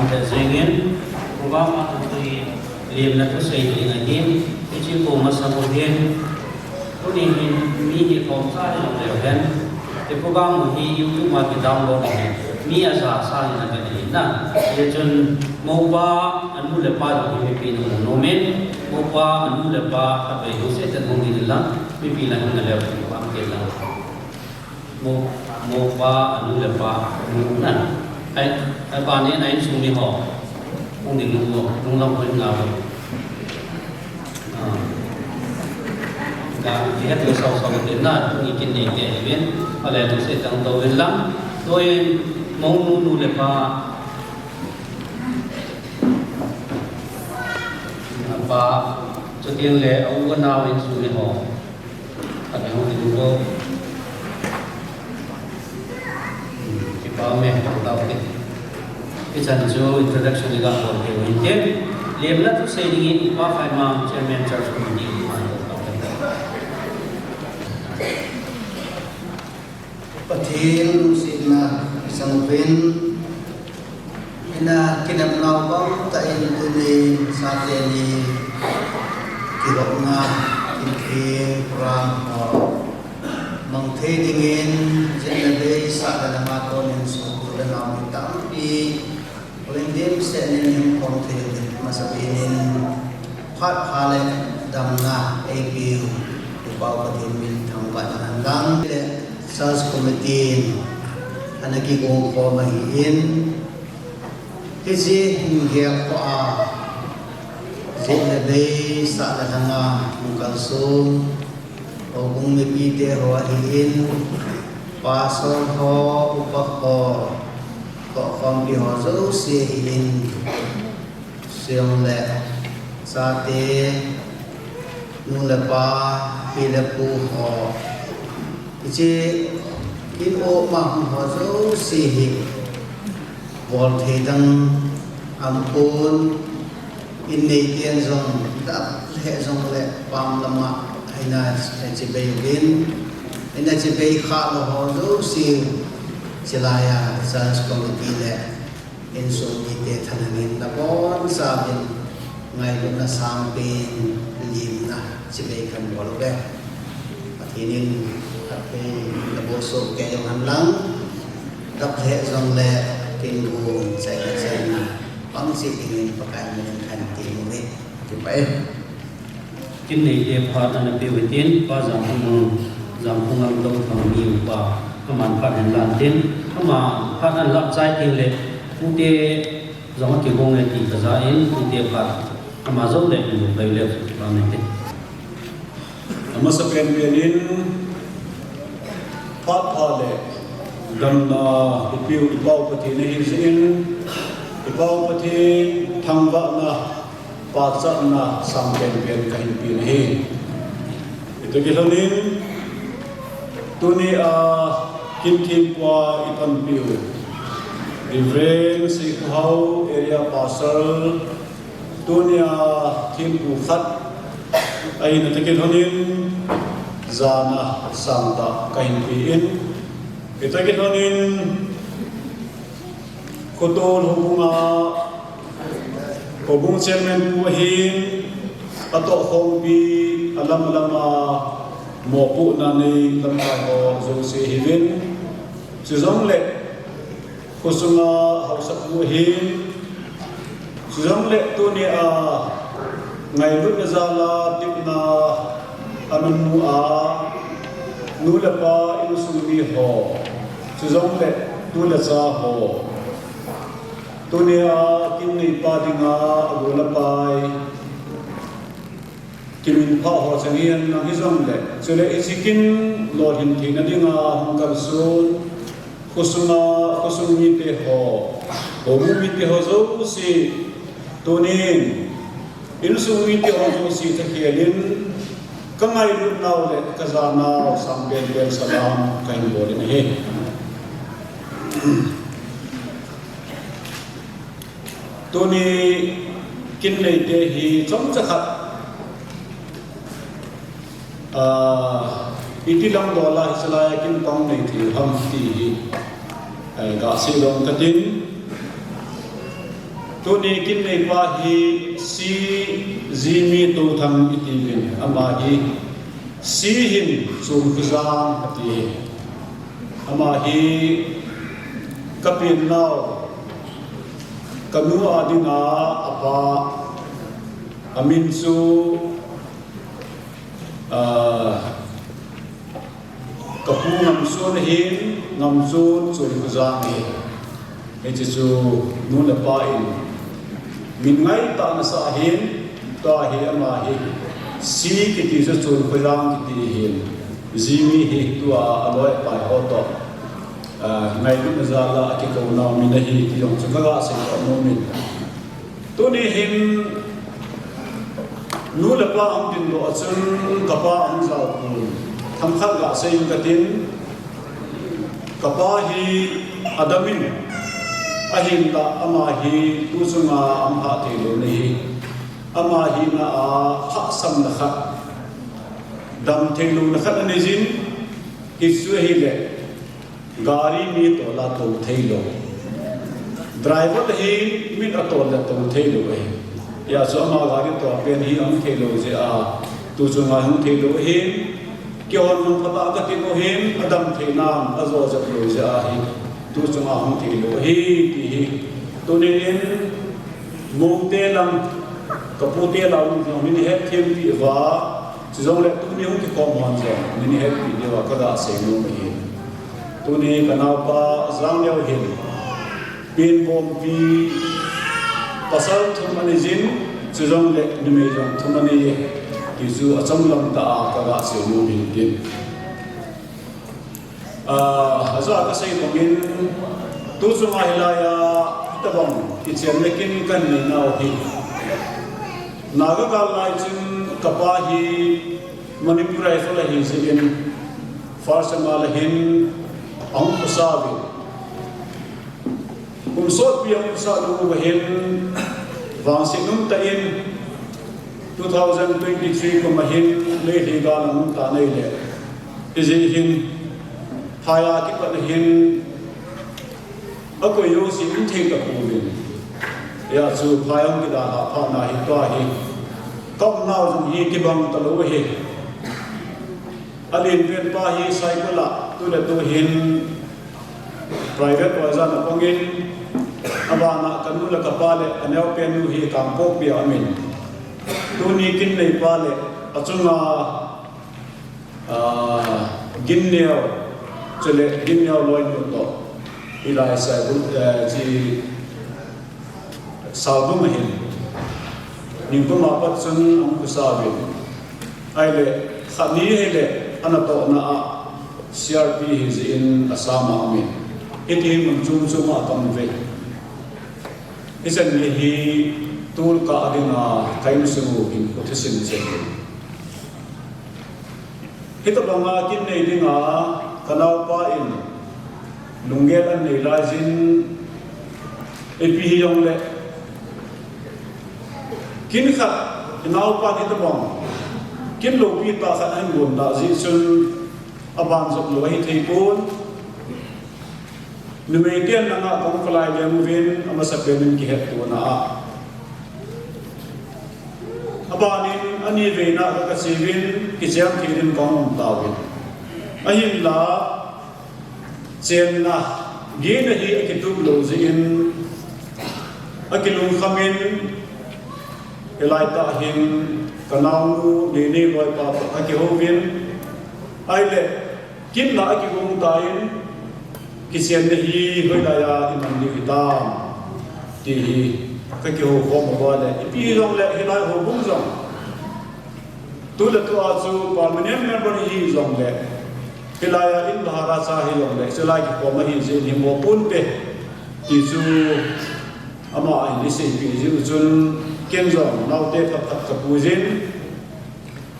Jengin, program a tui lemna thusei ding ahin, hiche ko masang uvin, tuni hin mi hi khom sa hi long leu hen, hiche program hi YouTube a kidownload ahin, mi aja sa hin akan ahin na. Hichun, moupa, anu le apa jong hi mipi na mu nom in, moupa, anu le apa, khatvei jouse ten hung ding lang, mipi lang hin aleu, program ken lang. Mo, moupa, anu le apa, nu na. Ai, ai, pa ni, ai, sung ni ho. Hung ding nu ho, nu lam ho na ho. Ah. Ka, ni ka tu sau sau ni na, ni kin ni te ni, ale tu se tang to lam. Tuin, mou nu, nu le pa. Pa, chuteng le, au nau in sung ni ho. Khat hung ding ko. Hmm, kipa me, tao te. Hichan chu introduction ni ga bol kit u hite. Lemna thusei dingin Upa Khaimang, Chairman Church Committee, Upa Khaimang. Pathen lungsetna i chang uvin, ina kinepnau bang tah in tuni chate ni kihopna, kitheng program ho mang thei dingin, jin le bei sah le lhang a konin sumil le nao mi tampi Volunteer set nin hung khom thei uvin, masapen in phat pha le damna eipeu Upa Pathen min thangvahna hen lang, le Church Committee in ana kigong khom ahin, hiche hin gel kho a, jin le bei sah le lhang a hung kalson, houbung mipite ho ahin, Pastor ho, Upa ho, tohkhompi ho jouse ahin, sum le chate, nu le pa, pi le pu ho, hiche in o ma hung ho jouse hi, bol thei dang aum pon, in neiten jong, dap le jong le pam lama, eina chibai uvin, eina chibai kha lou ho jouse, chulai a Church Committee le insung mite thaneina in nabonchauvin, ngailutna sangpen, lemna chibai khat bol uve. Pathen in, khatvei nabol soh kei jong hen lang, dap le jong le, kin gun, chaina chaina, pang cheh dingin Pakai min in kahin tem uve. Kipah e. Kin neite phat ana peu hitin, Pa Jamkhungang, Jamkhungang Touthang ni upa, aman phat ahin lan tin, ama phat ahin lah chai teng le, pute jong akigong e ti kaja in, pute phat ama jou le, in pai le, pa neite. Amasapen pen in, phat pha le damna eipeu i Pau Pathen ahi jeh in, i Pau Pathen thangvahna, pachatna sangpen pen kahin pe ahi. Hitoh kilhon in, tuni a kin thempu a i panpiu Reverend Seikhohao, Area Pastor, tuni a thempu khat ahina toh kilhon in, jana sangtah kahin pe in, hitoh kilhon in, Khotol houbung a, houbung chairman pu ahin, atohkhompi, alam alam a mopohna nei lamkai ho jouse ahiuvin. Chujongle, khosunga haosapu ahin, chujongle tuni a ngailutna jal a tepna ana mu a, nu le pa insung mi ho, chujongle tu le cha ho, tuni a kin neipa dinga agol apai, kiminphah ho chang hihen lang hijongle, chule hiche kin lolhin theina dinga hung kalson, khosunga, khosung mite ho, houbung mite ho jouse, tunin, insung mite ho jouse thakhel in, kangailutnau le kajanau sangpen pen salam kahin bol in ahi. Tuni kin neite hi chomcha khat, ah, iti lang dol a hiche lai a kin pang nei thei u ham ti hi, eh, gasei dong katin. Tuni kin neipa hi C. Jimmy Touthang itiuvin, ama hi C. Hin Chonkhojang ati. Ama hi kapennau, kanu a dinga apa, amin chu, ah, kapu Ngamchon ahin, Ngamchon Chonkhojang ahi. Hiche chu nu le pa in min ngaitahna sa ahin, tua hi ama hi C. kiti chu Chonkhojang kiti ahin, Jimmy hi tua aloi apai ho toh, ah, ngailutna jal a akikou nau min ahi ti jong chu kaga seidoh nomin. Tuni hin nu le pa ahung dingdoh a chun kapa ahung jao pon, themkhat gasei inge katin, kapa hi adamin, ahinla ama hi tuchunga ahung lhah theilouna hi, ama hina a hahsamna khat, damtheilouna khat anei jin, hichu ahile, gari mi tol a tou theilou. Driver hi min atol le tou theilou ahi. Hijeh chun ama gari tol pen hi ahung theilou jeh a, tuchunga hung theilou ahi. Kihon nung phatah a kati u ahin, adam theinan ajo jep lou jeh ahi, tuchunga hung theilou ahi, ti hi. Tunin, Mongte lam, kapute lam jong min hetthem peh uva, chujongle tuni hung kikhom hon jong min hetpeh diuva kaga seinom ahi. Tuni kanaopa Jangneo hin, penbompi pasal thum anei jin, chujongle numei jong thum anei e, ti chu achomlam tah a kaga seinom ahin tin. Ah, aja kasei bangin, tuchunga hilai a, hitobang kichenna kin kanei nau hi, Naga gal lai chun kapa hi Manipur Rifle ahi jeh in, First M R a hin ahung khosa uvin. Kum sotpi ahung khosa lou uva hin, vangset umtah in two thousand twenty-three kum a hin Meitei gal ahung tan ahile, hijeh hin, phai a kipat a hin, akoi jouse um thei tapouvin. Hijeh chun phai ahung kidalhah phat na hi tua hi, kaumnau jong hi kibang talou ahi. Alen pen pa hi Saikul a tu le tu hin private poison a pangin, abana kanu le kapa le aneo pen nu hi Kangpokpi a umin. Tuni kin neipa le achunga, ah, Ginneo, chule Ginneo loinu toh, hilai Saikul, eh, chi Salbung a hin, ningkum a pat chun ahung khosa uvin. Ahile, khat ni hile, anatohna a C R P ahi jeh in asam a umin. Hiti mun chom chom a akam uve. Hichan gei hi tulkah a dinga ka insung u hinkho thisim jeng in. Hitobanga kin nei dinga kanaopa in lunggel anei laijin, ipi hijongle, kin khat, inaopan hitobang kin loupi tah khat ahin gon tah jeh chun, aban jop lou ahi thei pon. Numei ten langa kahung kholai leng uvin, amasapen in kihettona a, abanin ani veina kache uvin, kicheng thei din kahung um tauvin. Ahinla, chenna, gehna hi akitup lou jeh in, akilungkham in, hilai tah hin kanaonu Neini loipa toh akihouvin, ahile, kin la akigong tan, kichenna hi hoilai a iman diu hitam, ti hi kakihou khom uva le, ipi hijongle hilai houbung jong, tu le tu a chu permanent member hijongle, hilai a in bhara cha hijongle, chulai kikhom ahi jeh in himo ponte, ti chu ama in eiseipeh jeh u chun, ken jong naote phat phat kapuijin,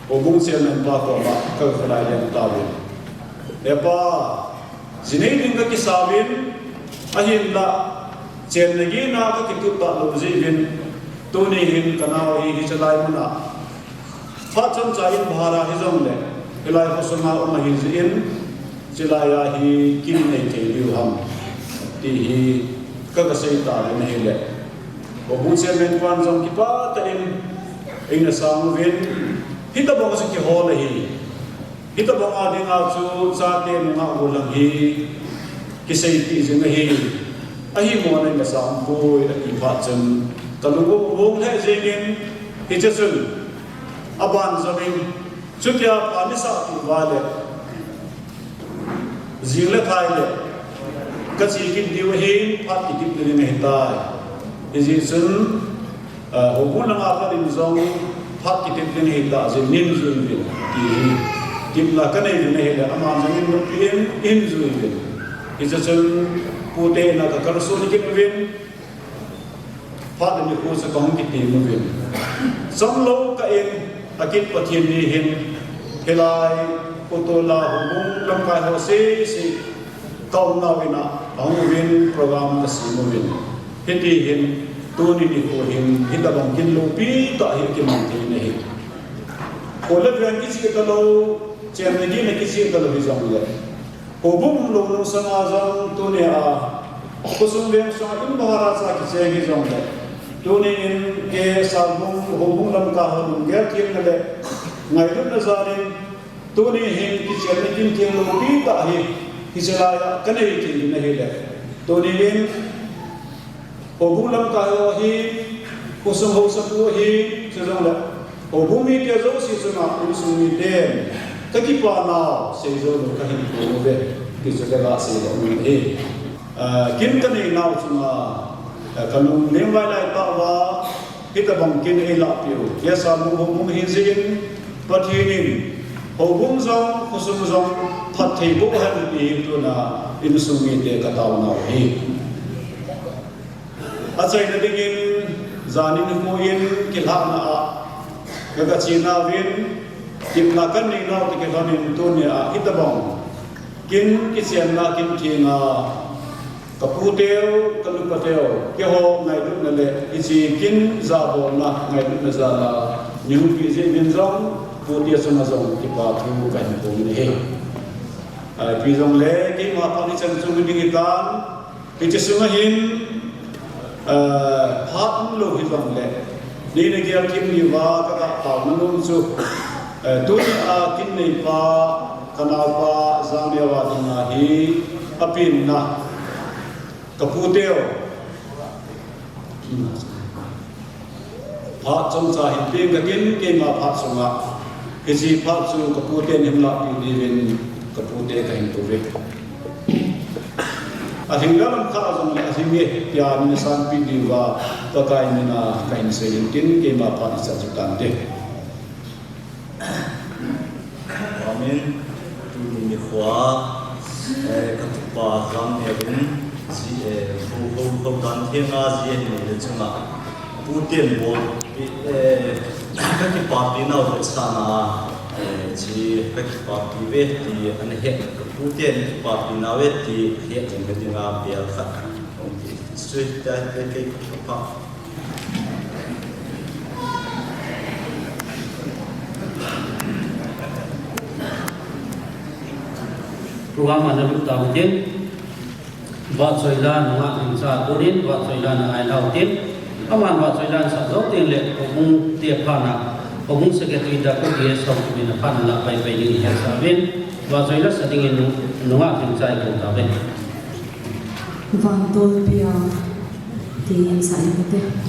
houbung chairman pa koma kakholai leng tauvin. He pa, ji nei ding kakisauvin, ahinla, chenna gehna kakitup talou jeh uvin, tuni hin kanao hi hiche lai muna phat chomcha in bhara hijongle, hilai khosunga um ahi jeh in, chulai a hi kin nei thei diu ham, ti hi kagasei tauvin ahile. Houbung chairman pan jong kipah tah in eina sang uvin, hitobang chu kihol ahi. Hitobang a dinga chu chate nungah gollhang hi kiseipeh jing ahi. Ahimo na eina sang poi ati phat chun kalung u hung lheh jengin, hiche chun aban jong in, chutia phat eisah peh uva le jing le thai le kache kit diu ahin, phat kitepna ding ahitai. Hijeh chun, ah, houbung langa pat in jong phat kitep ding ahitah jeh in hin jui uvin, ti hi tepna kanei uvin ahile, aman jong in noppi in, hin jui uvin. Hiche chun Pu te ina kakalson kit uvin, phat le nikho chu kahung kitem uvin. Chamlou kah in, akit Pathen ni hin, hilai Putol a houbung lamkai ho sese kaumnau ina ahung uvin, program kasem uvin. Hiti hin, tuni nikho hin hitobang kin loupi tah hi kimang thei in ahi. Kho le veng kicheh talou, chenna gihna kicheh talou hijongle, houbung umlou nungsanga jong tunia khosung veng sunga in bhara cha kicheng hijongle, tuni in kei Salbung houbung lamkai ho lunggel themna le ngailutna jal in, tuni hin kichenna kin theng loupi tah hi hiche laiya kanei thei in ahile, tuni in houbung lamkai ho hi, khosung haosapu hi, chujongle houbung mite jouse chunga insung miten kakipanau seijou lou kahin phong uve, ti chu kaga seidoh nom ahi. Ah, kin kaneinau chunga, ah, kalung lengvai laitah uva hitobang kin eilahpeh u, kei Salbung houbung hijeh in, Pathen in houbung jong khosung jong phatthei boh hen ti hi tuna insung mite kataonau ahi. Achaina dingin, jan in nikho in kilhahna a kaga chenauvin, tepna kaneinau toh kilhonin tunia hitobang kin kichenna kin thenga, kaputeu, kanupateu, keiho ngailutna le hiche kin jabolna ngailutna jal a neihung peh jeh uvin jong, pute chunga jong kipa thu kahin phong in ahi. Ah, ipi jongle keima phat ichan chung ding hitan, hiche sunga hin, eh, phat umlou hijongle, neina gel thim diuva kaga taona nom chu, eh, tunia kin neipa, kanaopa Jangneo a dinga hi apenna, kaputeu, phat chomcha hin peng katin, keima phat sunga hiche phat chu kaputen hin lahpeh diuvin kapute kahin kouve. Alhing le lamkhat a jongle alhing e tia min asanpeh diuva Pakai mina kahin seiyin tin, keima phat ichan chu tante. Amen. Tuni nikhoa, eh, katupa Jangneo in, ji, eh, ho, ho, ho dan thenga ji ahin neile chunga, puten bol, eh, kakipapi nau vetsahna a, eh, ji kakipapi uve ti ana het, kaputen kipapi nauve ti ahet jing dinga bel khat hung ti. Sui ta te ke pa. Program ana lut tau tin, Vahchoila nungah Lhingcha tunin Vahchoila na ai lau tin, aman Vahchoila sah jou teng le, houbung te phat na, houbung secretary Doctor D S Haokip in aphat na lah pai pai ding ihet sah uvin, Vahchoila sa dingin nungah Lhingcha ikou tauve. Vantolpi a, ti in sa in kate.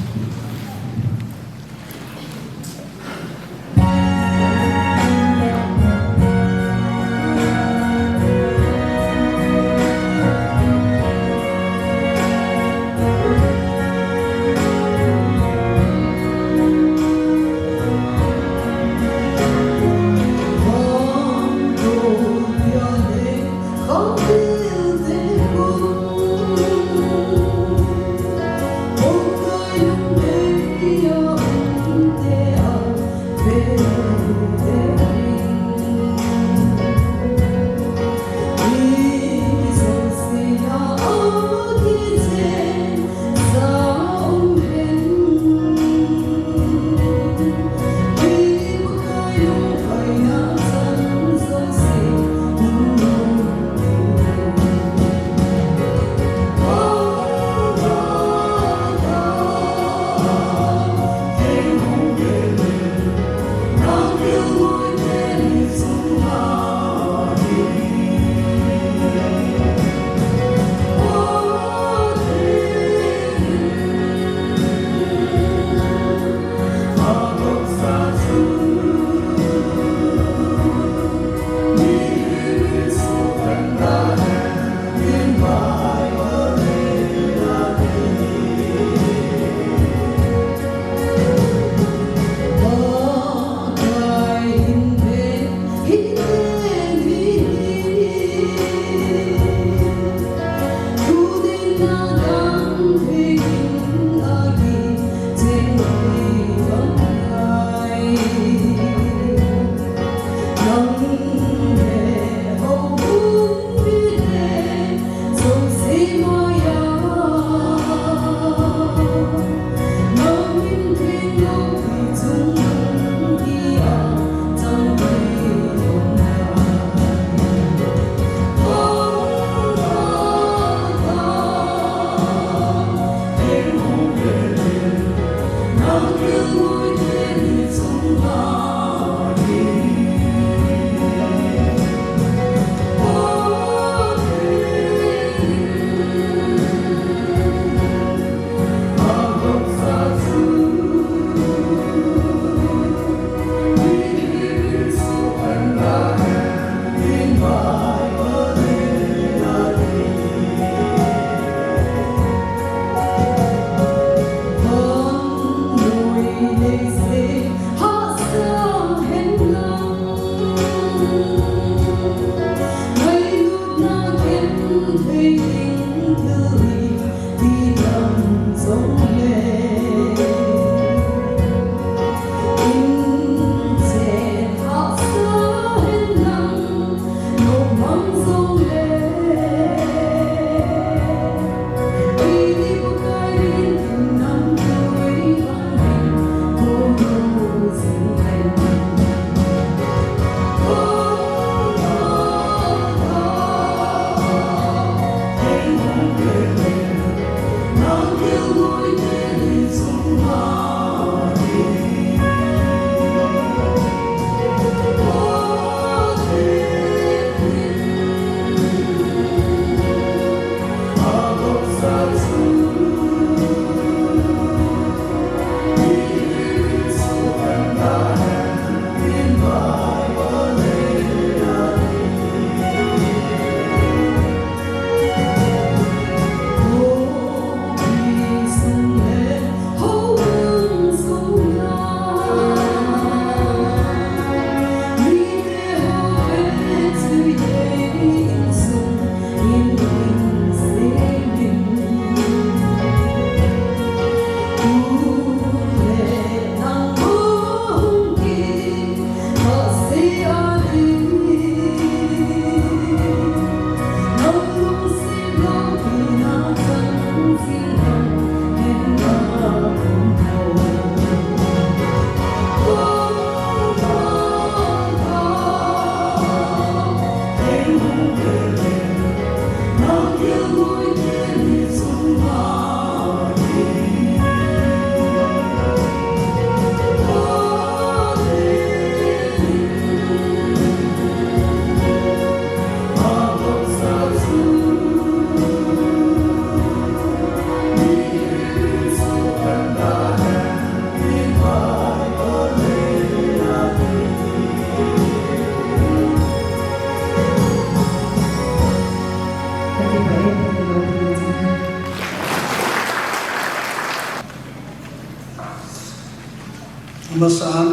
Amasan,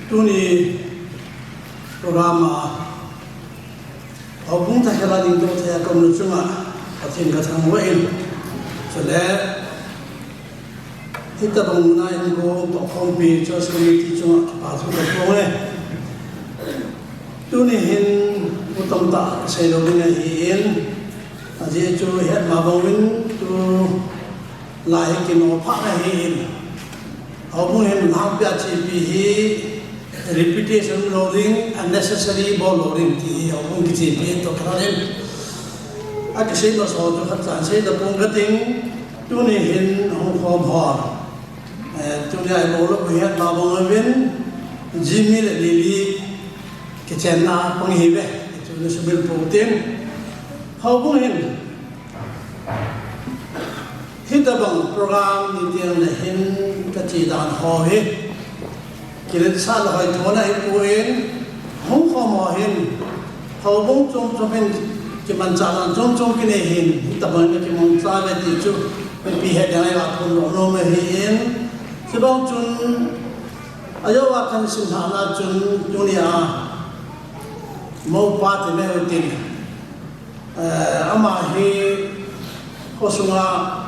tuni program a houbung thakhel a dingdoh thei a kaumna chunga Pathen kathangvah in, chule hitobang muna in kaumpi Church Committee chunga kipa thu kaphong e. Tuni hin thu tamtah kasei lou ding ahin, ajeh chu hetma bang uvin tulai hi kino phat ahin, houbung hin lhangpi a chepi hi repetition lou ding, unnecessary bol lou ding ti hi houbung kichepi toh kilan in akisei masa ho chu khat chan sei tapong kating. Tuni hin hung khom ho, eh, tuni a ibol lou u hetma bang uvin Jimmy le Lily kichenna pang ihiuve, chu nasumil pou tin. Houbung hin hitobang program ni teng le hin kache dan ho hi kiletsahna hoithona ahipoi, hung khom ho hin houbung chom chom in kimanchah dan chom chom kinei hin hitobang in akimanchah uve ti chu mipi het ding a iga phondoh nom ahin, chubang chun ajouva kahin simlhahna chun tunia moupa ti mai u tin, eh, ama hi khosunga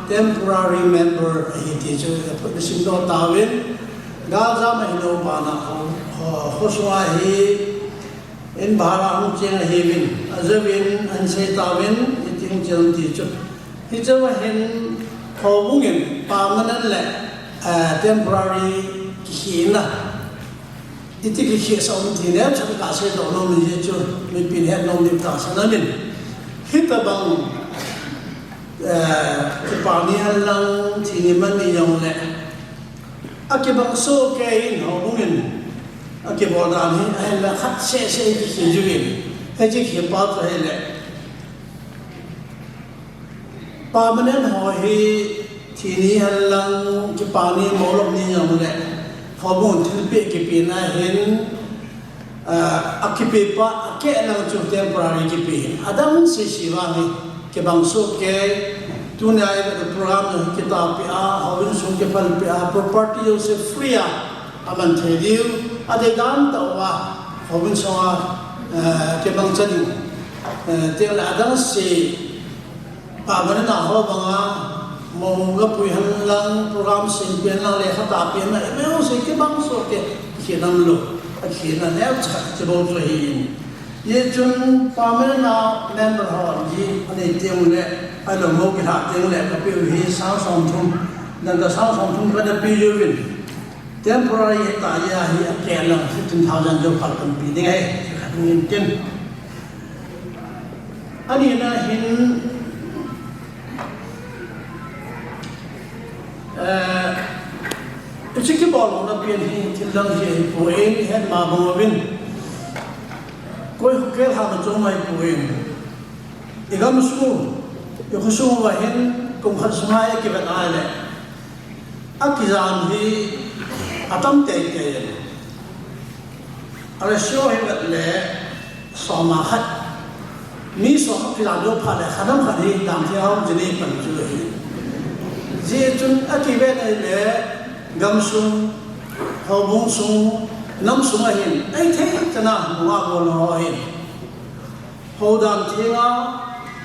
temporary member ahi ti chu isimdoh tauvin, galjam ahilou bana kho, kho, khosunga hi in bhara hung cheng ahiuvin, ajouvin ahin sei tauvin, iti hung cheng ti chu. Hichea hin houbung in permanent le, eh, temporary kikhehna iti kikhehsa um ti neocha kaseidoh nom in, ajeh chu mipin het nom diu tahsan aumin, hitobang, eh, kipa ni henlang, thi ni man ni jongle, Akibang soh kei in houbung in akibol dan hi ahinla khat seh seh i kikhel jiuvin. Hiche khel pa chu ahile, permanent ho hi thi ni hen lang, kipa ni, molop ni jong le, houbung thilpeh kipehna hin, ah, akipeh pa, akeh lang chu temporary kipe. Adang sese vang hi kibang soh kei, tunia i program jong kitahpeh a, houin sung kiphalpeh a, property jouse free a, aman thei diu, adei dan tah uva, houin sunga, ah, kibang cha diu, ah, tengle adang se Permanent a ho banga, mo ga pui hen lang, program sem pen lang, lekha tahpeh na, email se kibang soh kei, kikhen lou, akikhen neocha, chubou chu ahi in. Hijeh chun permanent a member ho ji, anei teng le, ahilou mo kilha teng le, kapeh u hi sang somthum, dangka sang somthum kana pe uvin. Temporary hita jeh a hi akeh lang, fifteen thousand jou phat kana pe ding ahi, khat nin tin. Anina hin, eh, hiche kibol louna pen hi thil dang hi ahipoi, ihet ma bang uvin. Koi kholhang a chom ahipoi. I gamsung, i khosung uva hin, kum khat sunga i kivet a le, akijam hi atam teitei. A ratio hi vet le, som a khat. Mi som a kijam jou phat le, khanam khat hi dan theng a hung jinei pan chu ahi. Hijeh chun akivet a le, gamsung, houbung sung, nam sung a hin, eithei chan a, nungah golhang ho hin. Hou dan theng a,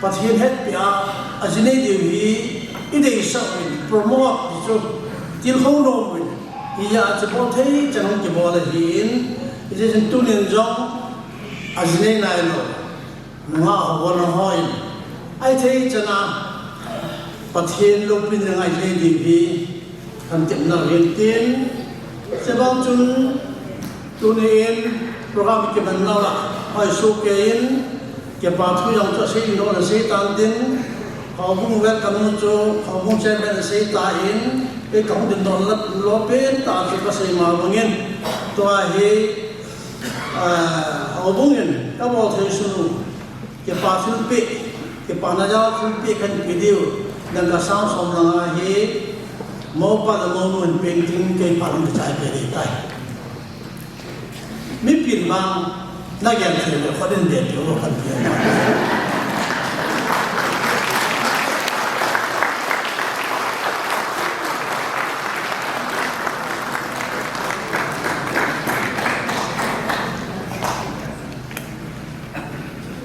Pathen hetpeh a, ajinei diu hi, ideisah uvin, promote ti chu, tilkhou nom uvin, hijeh a chu bol thei chan hung kibol ahin, hijeh chun tunin jong, ajinei nailou, nungah ho golhang ho in, eithei chan a, Pathen loupina ngai lheh ding hi, kan tepna uvin tin, chubang chun, tuni in, program kiman nau a, hoi soh kei in, kipa thu jong chu asei ding lou asei tan tin, houbung welcome chu, houbung chairman asei tan, kei kahung ding lou la, lou pen tah chu kasei ma bang in, tua hi, ah, houbung in, kabol thei sun u, Kipa thilpeh, kipana jal thilpeh kahin pe diu, dangka sang som lang ahi, mopa le monu in peng ding kei phat lang kichai pe ding tai. Mipin vang, na gel thei le, khut in be diu, kan pe.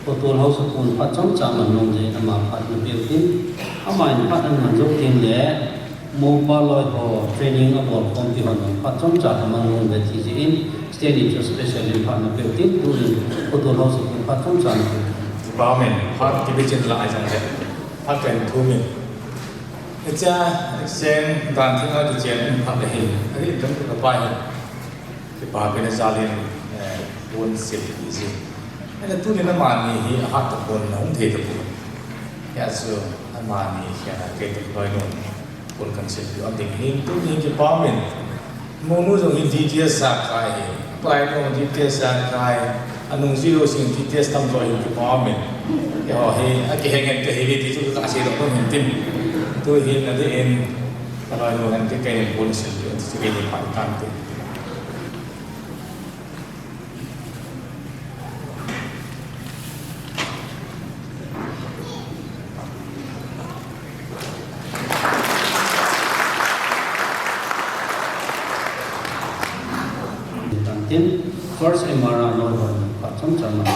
Khotol Haosapu in phat chomcha man nom jeh in ama phat na peu tin, ama in phat aman jou teng le, mopa loi ho training abol khom ti hon phat chomcha aman nom ve ti jeh in, state in chu special in phat na peu tin, tu in Khotol Haosapu in phat chomcha na peu tin. Kipah in, phat kibe chin lai jong le, phat kahin thum in. Hiche, seng dan theng a kichen in phat ahi, ahi in jong ka pa hi. Kipapi na jal in, eh, pon sil ti ji. Ahin tunin amani hi ahat tapon, ahung thei tapon. Hijeh chun amani hi ana kei tah loinu pon kan sil diu ahi. Tunin kipa min. Monu jong hi D T S a kai hi. Palai nu D T S a kai. Anung ji lou sing D T S tam loi hi kipa min. Keiho hi, akiheng en kahi ve ti chu kasei lou pon hin tin. Tu hin adeh in, ka loinu hin kei in pon sil diu, ti kei in pan kan tin. Tin, first M R a noi hon, phat chomcha man.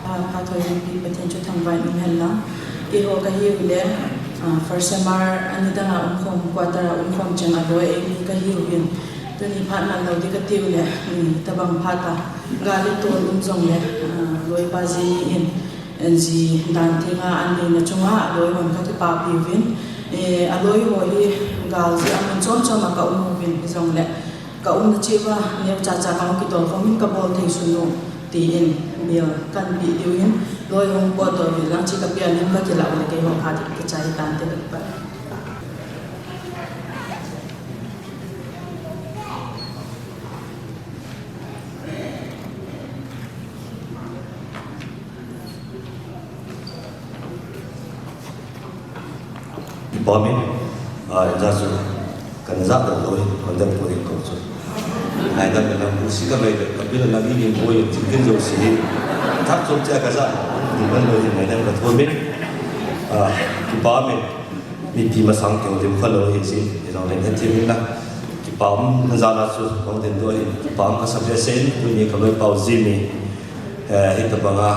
Ah, phat hoi pi Pathen chu thangvah in um hen lang. Keiho kahiu le, ah, first M R ani dang a um khom, quarter a um khom cheng a loi eini kahiu in. Tuni phat man lou ding katiu le, um, tabang phat a. Gal le tol um jong le, ah, loi pa ji ni in, ji dan theng a an neina chunga a loi hon kakipapi uvin. Eh, a loi ho hi gal ji a mun chom chom a ka um uvin jong le. Ka umna cheh uva, neocha cha kahung kitol khom in kabol thei sun u, tin, bel kan pe diu in, loi hung potdoh uvin lang, cheh kape a lim kakilah u le keiho phat kichai tante ka kipah. Kipah in, ah, inja chu kana ja doh lou hi, condemn tou hin kou chu. Ngaidam in lang pu si ka mai le, ka pi le lang in in boi in, chin kin jo si hi. Thak chom cha ka ja, ti man lou hi ngaidam ka thum in. Ah, kipah in, mipi masang keu lim kha lou hi si, hi jong le na thim in la. Kipah in na ja na chu, hong tin doh hi, kipah in ka sa behseh in, tuni ka loipau Jimmy. Eh, hitabanga,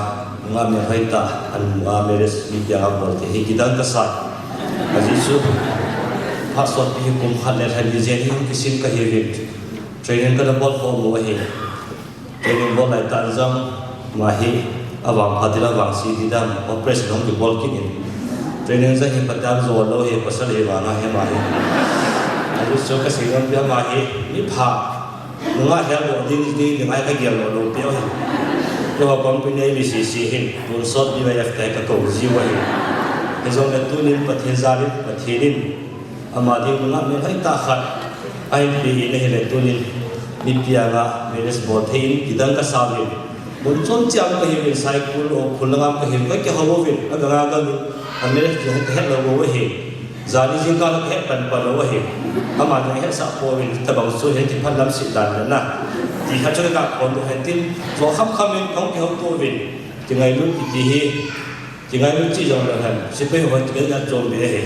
nungah melhoi tah, ahin mu a marriage mipi anga bol thei hi kidang kasa. Ajeh chu, phat sotpi hi kum khat le lha ni jen hi hung kisim kahiuvin. Training kana bol khom u ahi. Training bol lai tah jong, ama hi, avangpha ti dam, avangse ti dam, operation hung kibol kit in. Training jong hi phatah a jo lou hi, pasal hi vang ahi ama hi. Ajeh chu kasei nom pi ama hi, mipha. Nungah hel doh ding, ding, ding a ka gel lou lou pi u ahi. Keiho company M C C hin, tonsot B Y F te ka kou jiu ahi. Hijongle tunin Pathen jalin, Pathen in ama ding nungah melhoi tah khat ahin pe in ahile tunin mipi anga marriage bol thei in kidang kasa uvin. Mun chom cheh a kahiuvin, Saikul, Ukhrul langa kahiuvin, kakihou uvin, agang agang in, a marriage ding kahet lou u ahi. Jani jingkah a kahet pan pan u ahi. Ama jong hetsah pouvin, tabang chu hin kiphatlam sih dan le na. Ti khat chu ka kon doh hen tin, jo kham kham in kahung kihouto uvin. Kingailut kiti hi, kingailut cheh jong leu hen, sepai ho kigel a chom be ahi.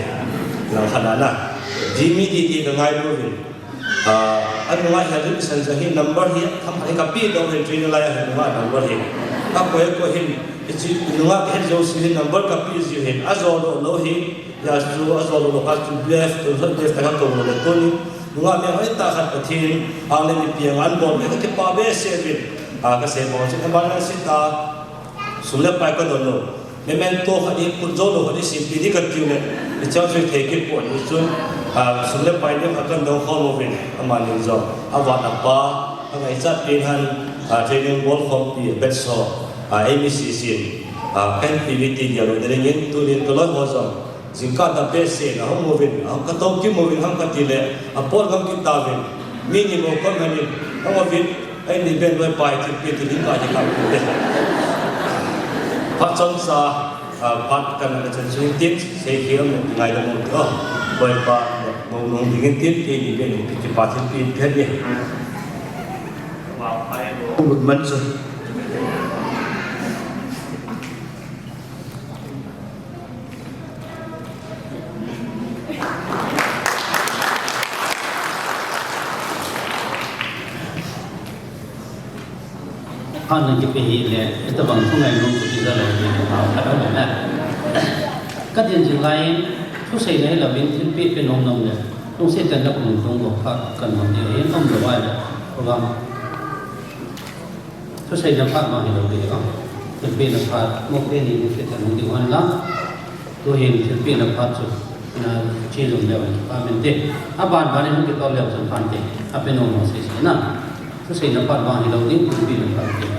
Lang khat a na. Jimmy titi ka ngailu uvin. Ah, anunga hi a reason jong hi number hi, tham hi ka pe doh hin training lai a hi nunga number hi. Ka koi koi hin, hiche nunga ka het jouse hin number ka pe jiu hin, ajo doh lou hi, hijeh chun ajo doh lou kha chu B F, tu B F ta ka kou lou le tuni. Nunga melhoi tah khat Pathen, ang le mipi anga ahin bol le ka kipah behseh uvin. Ah, ka sei bang chu, ka bang na sita, sum le pai ka don lou. Memento khat hi, kut jou lou khat hi, simpi ding ka tiu le, hicheng chu thei kit pon, hichun, ah, sum le pai ding khat kan dong khom uvin, amani jong, avat apa, angaichat pen han, ah, training bol khompi, batch ho, ah, M C C in, ah, kan P V T dia lo, ding in, tunin ka loi ho jong, jingkah a behseh in, ahung uvin, ahung ka tou kim uvin, ham ka ti le, apol gam kit tauvin, mi ni mo kon han in, ahung uvin, Eini ben loipa hi thilpeh thil hin ka hi kha u te. Phat chomcha, ah, phat kana ka chan chu hin tin, sei khel mo, ngaidam mo te o. Loipa, mo nung ding hin tin, eini ben hi kipah thilpeh phet ni. Good man chu. Phat na kipe hile, hitabang thu ngainom chu kija lou ding, phat a le na. Ka din jing lai in, thuseina hilou in, thilpeh pe nom nom le, lungset tah in na kum tung go phat kan nom ding, hin om lou vai le, program. Thuseina phat vang hilou ding, thilpehna phat, mo pe ni ni pe ta nung ding hon lang. Tuhin thilpehna phat chu, na, che jom leu hen, pha mente. Aban ban in hung kitol leu chun pha mente. Ape nom nom sei sei na. Thuseina phat vang hilou ding, thilpehna phat ente.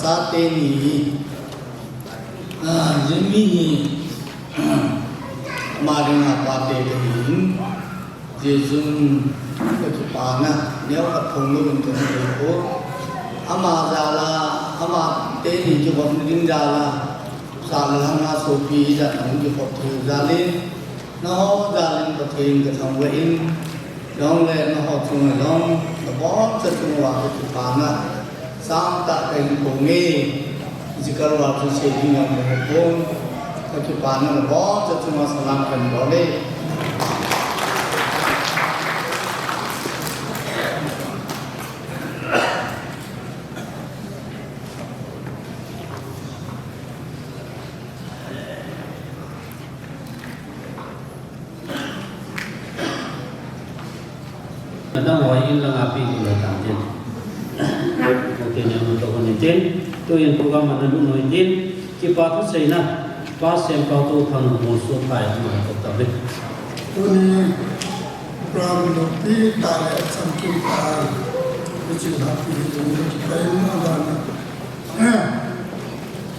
Chate ni, ah, Jimmy hi, ama dinga pate kahi in, Jesun kakipana, neo ka phong lou in kong thei ko. Ama jal a, ama teni kivop na ding jal a, sa le lhang a sopi ijat a hung kivop thei u jal in, nangho jal in Pathen kathangvah in, jong le nangho chunga jong, naboncha chunga kakipana. Sangtah kahin phong e, hiche kalval chu sei ding jong kahe pon, kakipana naboncha chunga salam kahin bol e. In langa pi ku le tan tin. Okay, ni mo to ni tin. Tuin program ana lhung noi tin. Kipa thu seina. Pa Sempau Touthang Molso phai ama to ta ve. Tuni program lhung pi ta le chamkim ta. Kichi la pi ni kipa in ana.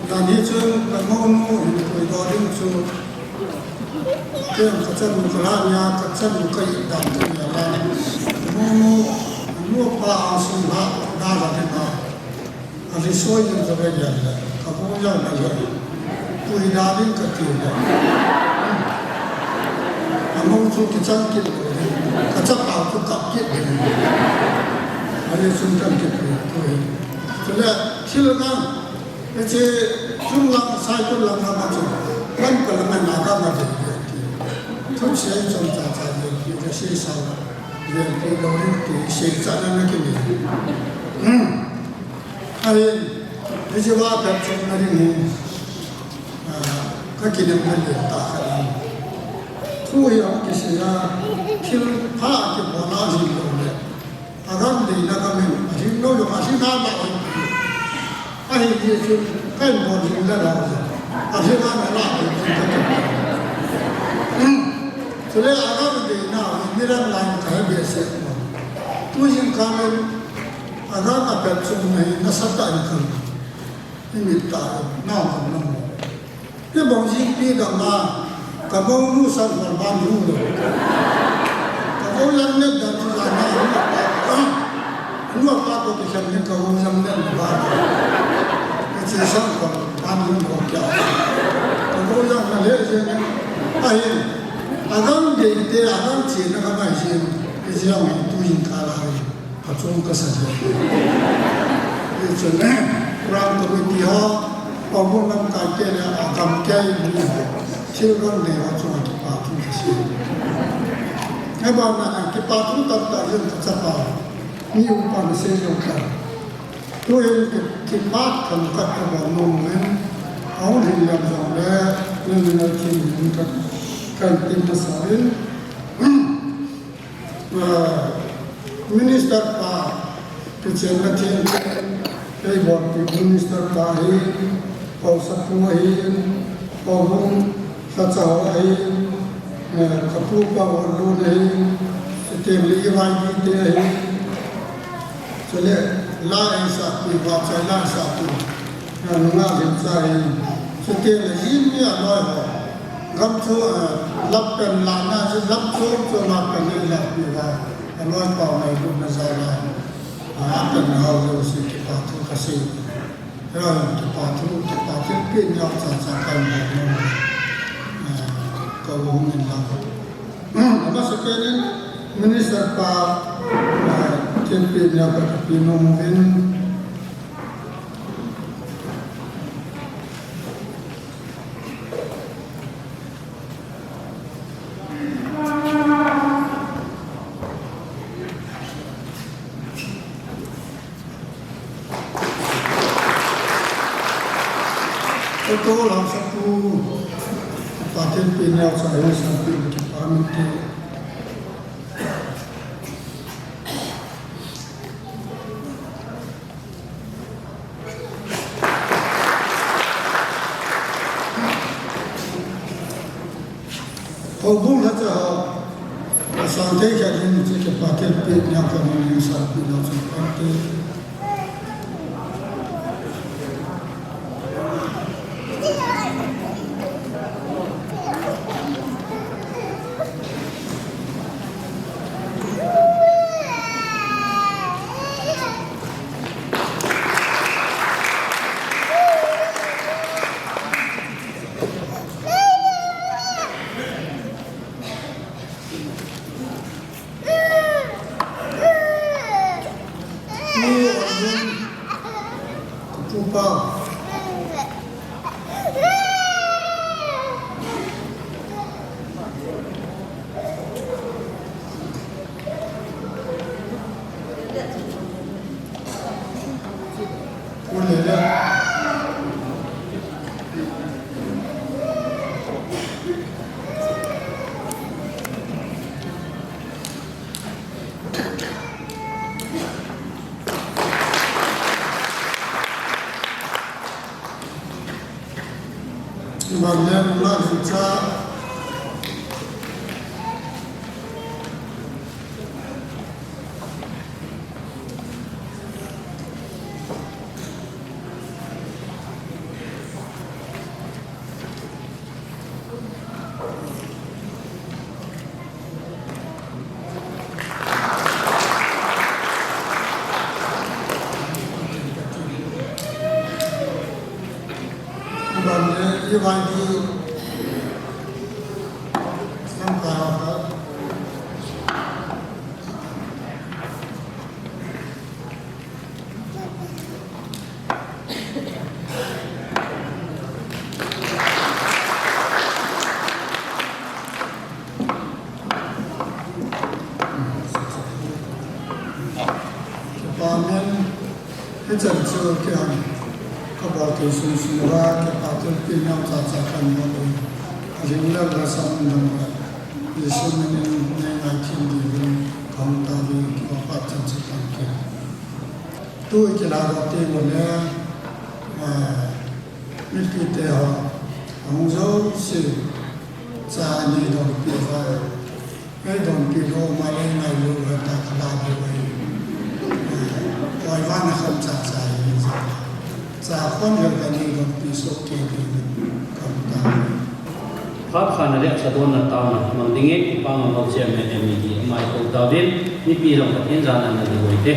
Nani chun ka mounu hin puidoh ding chu, ken ka chanu ka la nia, ka chanu ka it dan chu nia la. Ka mounu, nu pa a sum la, da la ding a. A li soi ding ka ve nia le, ka bu yang na le. Puidoh ding ka ti le. A mou chu kichan kit le. Ka chapa chu kap kit le. A li sum chan kit le. Chule, thil ngang, hiche, chung lang, Saikul lang lang a chu, kan ka lang a na ka ma de de ti. Thu sei chom cha cha de ti, de sei sa la. De ti lo ni ti, sei cha na na ki ni. Hmm. Ai, hiche va ka chung na ri ni. Ah, ka ki nem ka de ta ka ni. Thu hi a ki sei a, thil pha ki bo na ni lo le. A gam deina gam in, a hing lou jong, a hing a la hoi. A hing hi chu, ka in bol hing la la hoi. A hing a la la hoi, hing ka tu. Hmm. Chule a gam deina, ni ran la in ka he behseh mo. Tu jing ka men, a gam a pet chung na hi, na sa ta in kan. Ni mit ta, na hoi na mo. Hibang jingpi dang a, ka mounu sang hor ban hung lou. Ka mou jang net dan chu jana, anu apa, anu apa toh kisem ni ka mou jang net ban. Ka che sang hor ban hung lou kya. Ka mou jang na le jeng, ahi, a gam dei te, a gam che na ka mai jeng, ka jeng tu jing ka la. Achung ka sa jeng. Hichun, program committee ho, Paomu lamkai te le a gam kei mi ho, thil ron nei ho chunga kipa thu ka sei. Hibanna kipa thu tamtah jong ka chapa, mi upa na sei jong ka. Tuhin ki, kipa thangkhat ka bol nom in, ahung hin lam jong le, nang na chin hin ka, kan tin masa in. Ah, Minister pa, kichenna theng, kei bolpi Minister pa hi, Paosapu hi, Paohung, Lhacha ho hi, eh, ka pu pa Orlun hi, chuteng le i vai di te hi, chule la ei sapi, vachoi la sapi. Nunga lim sa hi, chuteng le jin mi aloi ho. Gam chu, eh, lap pen la na, lap chu chu ma pen ni la pi la. Aloi pau nai lu na za la. A pen hau lu si kipa thu ka sei. Ra kipa thu, kipa thilpeh neo cha cha ka mo mo. Eh, ka hung in la. Amasapen in Minister pa, eh, thilpeh neo ka pe nom in. Ka to lam sa tu, pa thilpeh neo cha hi sa pi kipa min te. Houbung Lhacha ho, asang thei khat in hiche kipa thilpeh neo ka min in sa pi neo chun pante. Ban le nunga lungcha. Ban le i vai di. Sam ka ha. Amen. Hichan chu kei hon kabol thei sung sung uva, kipa thu pi nau cha cha kan bol u. Ajing lal la sam dam ka. Jesu min in nei ngai thin diuvin kahung tao uve, kipa chan chu kan kei. Tu i kilah doh teng uleh, ah, mipite ho, ahung jouse, cha nei donpi uva. Ei donpi lou, ama le ngailu uva ta kala bu uva. Koi vana kham cha cha hi cha. Cha khon hi ka nei donpi soh kei kei kam ta. Phat khatna le sa donna taona mang dingin, Kipana Hou Chairman M E D, amai kou tauvin, mipi jong Pathen jana na di uve.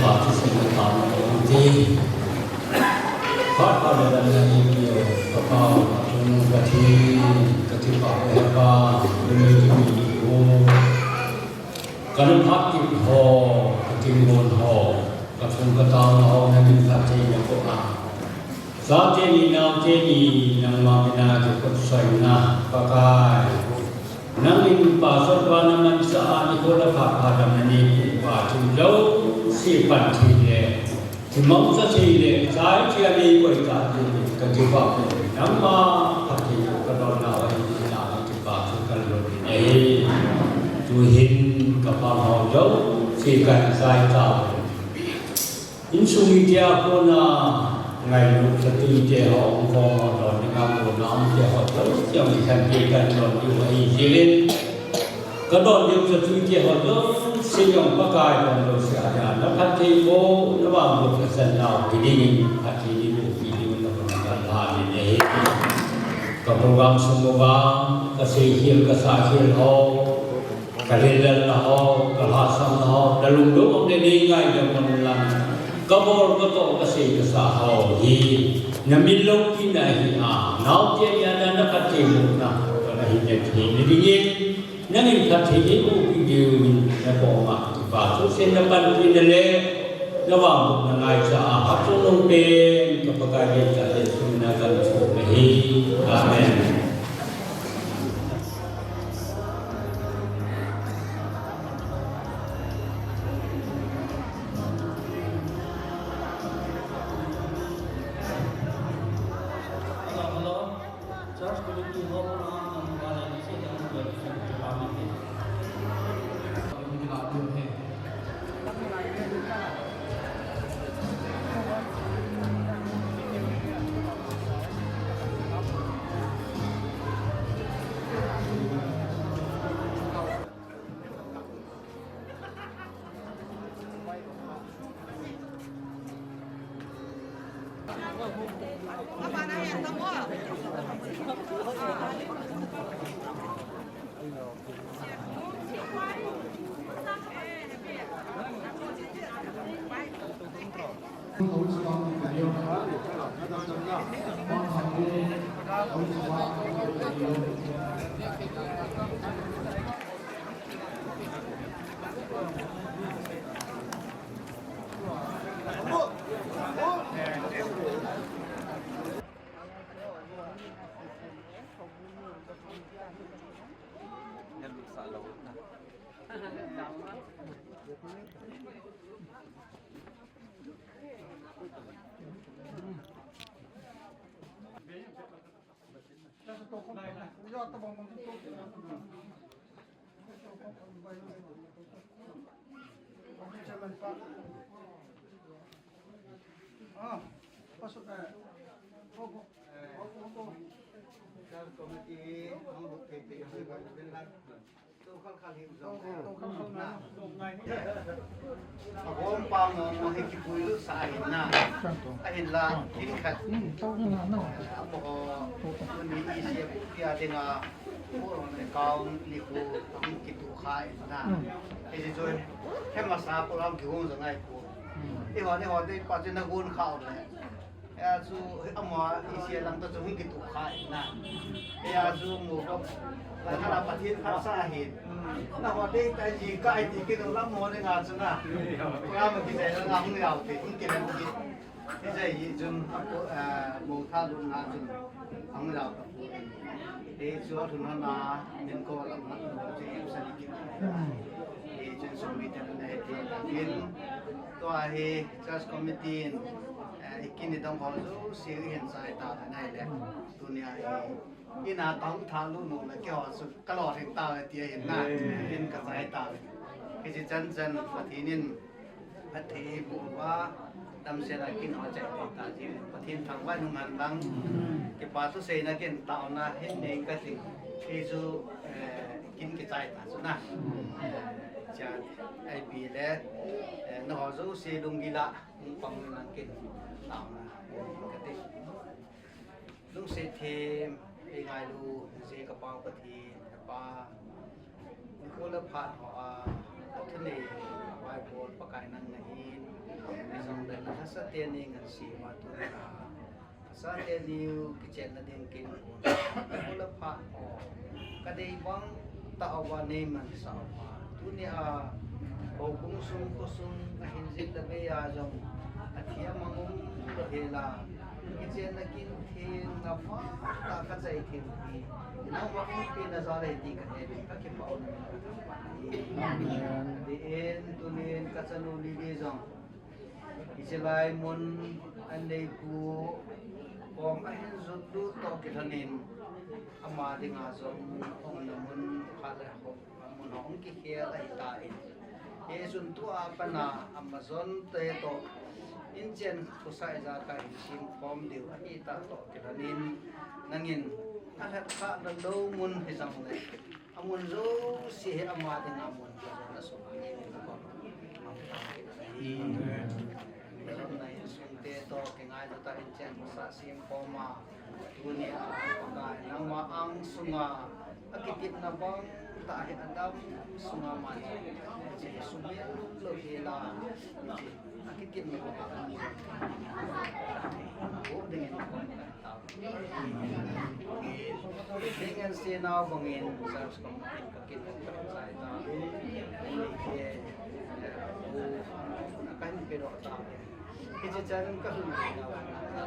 Pa chu sum le taona mang ding. Phat phat le dan na ipi o, ka Pa, ka Pu, ka Pathen, ka kipah uve Pa, ka mi ki mi ko. Ka lungphat kit ho, ka kingon ho, ka thum ka taona ho, na min phatthei na ko a. Chate ni, naote ni, nangma mina kikot soina, Pakai. Nangin pastor pa na mansa a, nikho le phat phat dam na nei pu pa, thu jouse pan thei le, kimangcha thei le, chai thei a nei koi ta thei le, ka kipah uve. Nangma phatthei ka don nau ahi tina, ka kipah thu ka lhon ahi. Tuhin ka pang ho jouse ka hin chai tauve. Insung mite a kona ngailut ka tuite ho, hung khom ho, don dinga kona umte ho, jouse jong i khanpeh kan don diu ahi jeh in. Ka don diu ka tuite ho, jouse jong Pakai don jouse a dia, na phatthei boh, na vangboh ka san nau hi dingin, phatthei ding boh pi diu na kona kan lha ding ahi. Ka program sung uva, ka seikhel, ka sakhel ho. Ka lhilelna ho, ka lhahsamna ho, na lungdong le nei ngaidam man lang. Ka bol ka toh ka sei ka sa ho hi. Na min loupina hi a, naote nia na phatthei bohna, ka na hin na thei na dingin. Nangin phatthei nei boh pi diuvin, na koma kipa jouse na panpina le, na vangbohna ngaicha a, phat chom lou pen, ka Pakai Jesu min a kan thum ahi. Amen. Agom pang mo mo hi kipui lut sa ahin na. Ahinla, kin khat. Apo ho, tuni isi a pu pia dinga, pu ron le kaung ni hu, hung kitu kha in na. Isi chu, he masa pu lam ki hung zong ai pu. I ho, i ho, i pa chu na gun kha le. Ea chu, ama isi a lang to chu hung kitu kha in na. Ea chu mu ko, la na la Pathian pha sa hin. Na ho dei ta ji ka ai ti ki no lam mo ne nga chu na. Program ki zai la nga hung yau ti, hung ki lam ki. Ti zai hi chun, a ko, a, mo tha lu nga chun. Hung yau ta pu. Ei chu a thun hana, min ko lam na ko ti em sa ni ki. Ei chun sum mi te na ti. Min, tua hi, church committee in, eh, i kin i dong ho jouse i hin chai ta na nai le. Tunia hi, ina tong tha lu nu le keiho chu ka lo ring ta ve ti ahin na. Amen. In ka chai ta ve. Hichi chan chan Pathen in phatthei bu va, damsel a kin ho chai ta ta ji. Pathen thangvah in um hen lang. Kipa thu seina kin taona hin nei ka ting. Hi chu, eh, kin kichai ta chu na. Cha, ai bi le, eh, na ho jouse lunggil a, pang lang kin taona ka ting. Lungset them, ei ngailu, je ka Pau Pathen, ka Pa. Nikho le phat ho a, ka thunei, Bible Pakai nang na hin. Ei jong le na lhasate ni ngan si ma tu na. Lhasate ni u kichenna ding kin. Nikho le phat ho. Ka dei bang tah uva nei mansah uva. Tunia, houbung sung khosung ahin jing le vei a jong, athi amang um lou hel a. Kichenna kin theng na pha ta ka chai theng hi. Nangma hung pi na ja le ti ka he le ka kipah u na ka thangvah na hi. Amen. Ti in tunin ka chanu Lily jong. Hiche lai mun an nei pu kom ahin jot lut toh kilhon in ama dinga jong umna mun khat le hop mun hong kikhel ahi tan. Hichun tua pat a Amazon te toh inchen khosah ijat khat hin sem khom diu ahi ta toh kilhon in nangin alhat kha lou mun hi jong le. Amun jouse hi ama dinga mun ka jona sung a hin ka kom. Amta hi. Amen. Jona insung te toh kingailut a inchen khosah sem khom a. Tunia Pakai nangma ang sunga akitepna bang tah hi adam sunga man. Hiche sumil lou hel a. Hiche akitepna bang tah hi adam sunga man. Ko dingin ko. Ding an si nau bangin church committee ka kin ka chai ta. Ni ke, eh, ka hin pe ro ta. Hiche chan ka hun na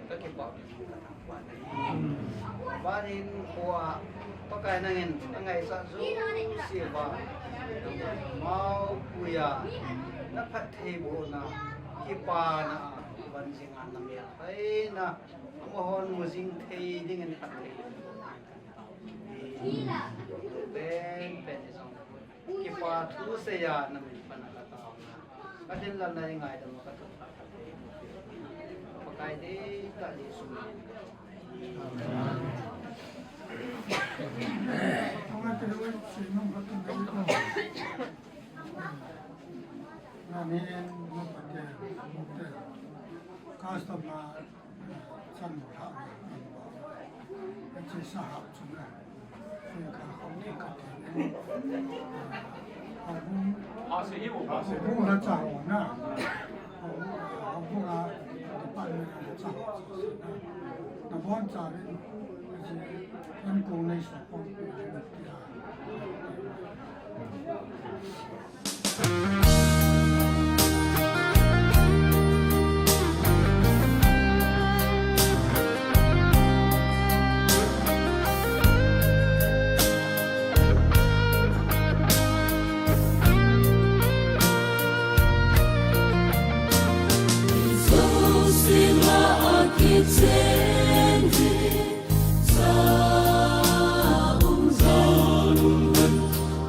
ka kipah ka thangvah na. Banin ko a Pakai nangin angaisah jouse uva. Maupuia na phattheibohna kipana a van jing a na mel phaina. Amahon mu jing thei dingin phatthei. Pen, pen hi jong. Kipa thu seiya na min pan a ka taona. Ka thinlhahna i ngaidam a ka thupha ka thei. Pakai deitah Jesu min. Amen. Amen. Amen. Customer, eh, chan lha, eh, che sa ha chu na. Che ka khong ni ka te. Houbung, houbung la cha ho na. Houbung, houbung la department la cha ho na. Na bon cha rin, che an ko nei sa ko.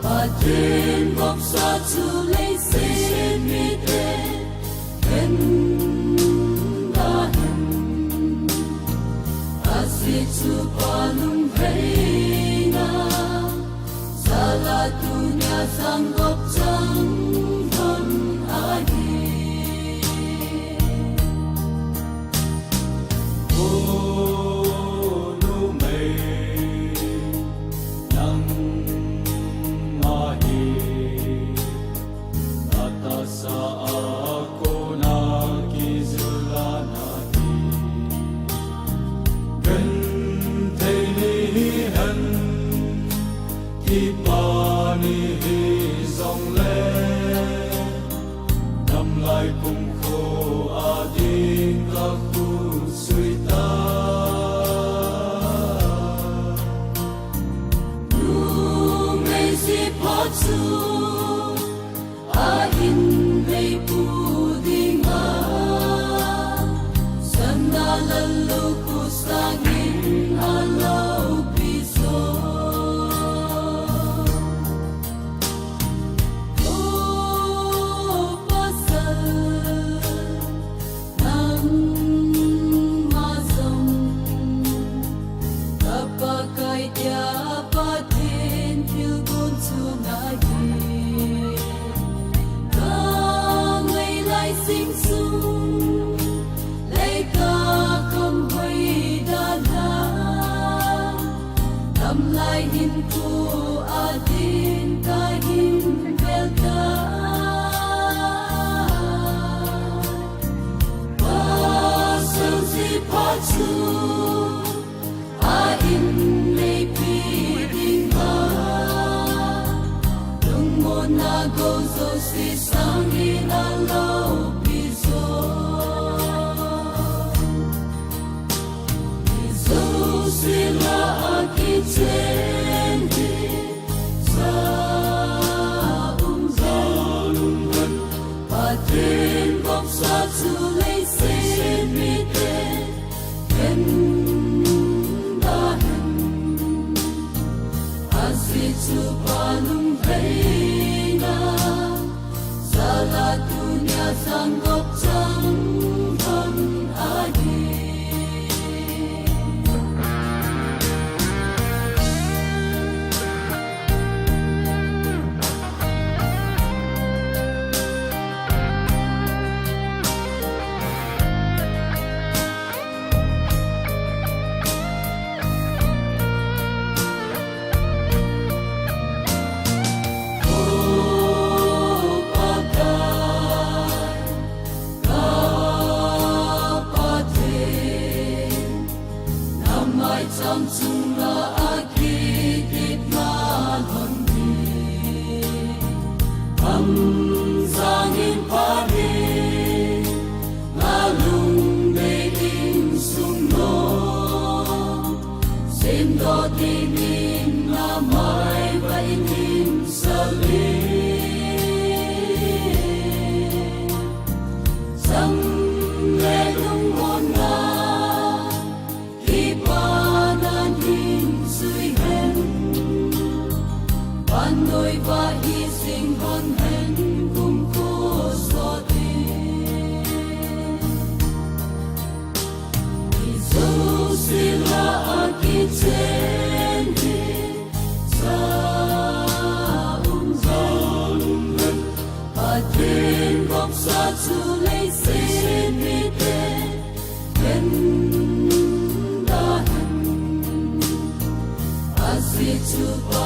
Pathen gopsa chu leiset mite hen da hen. Asit chu pa lung Sang gop chang don ahi. O numei, nang ahi. Atasa a kona kijilna hi genthei ni hihen, kipa ni hijongle, damlai kumkho a ding kakhut sui tai. Numei jiphat chu a-in meipu dinga, Sandal lallukhuh sangin aloupi jo. O pasal, nangma jong ka Pakai tia Pathen thilgon chunga hi, ka ngailai jing sung, leikah kham hoida la, damlai hinkho a ding kahin vel tai. Pasal jiphat chu a-in meipi dinga, lungmonna gou jouse sangin aloupi jo. Mi jouse lah a kichen hi cha um jal um hen, Pathen vopsa chu leiset mite enda hen. Ajeh chu Pa lunglhaina jal a tunia sang gop chang don ahi. O Pakai, ka Pathen, na maicham chunga kikipna lhon hi, am jangin phat hi, ngalung dei insung nom, semdoh dingin na mai vah in hin sal in. Chang le lungmonna kipana hin jui hen. Vannoi vah hi jing lhon hen kumkho sot in. Mi jouse lah a kichen hi cha um jal um hen. Pathen vopsa chu leiset mite enda hen. Ajeh chu Pa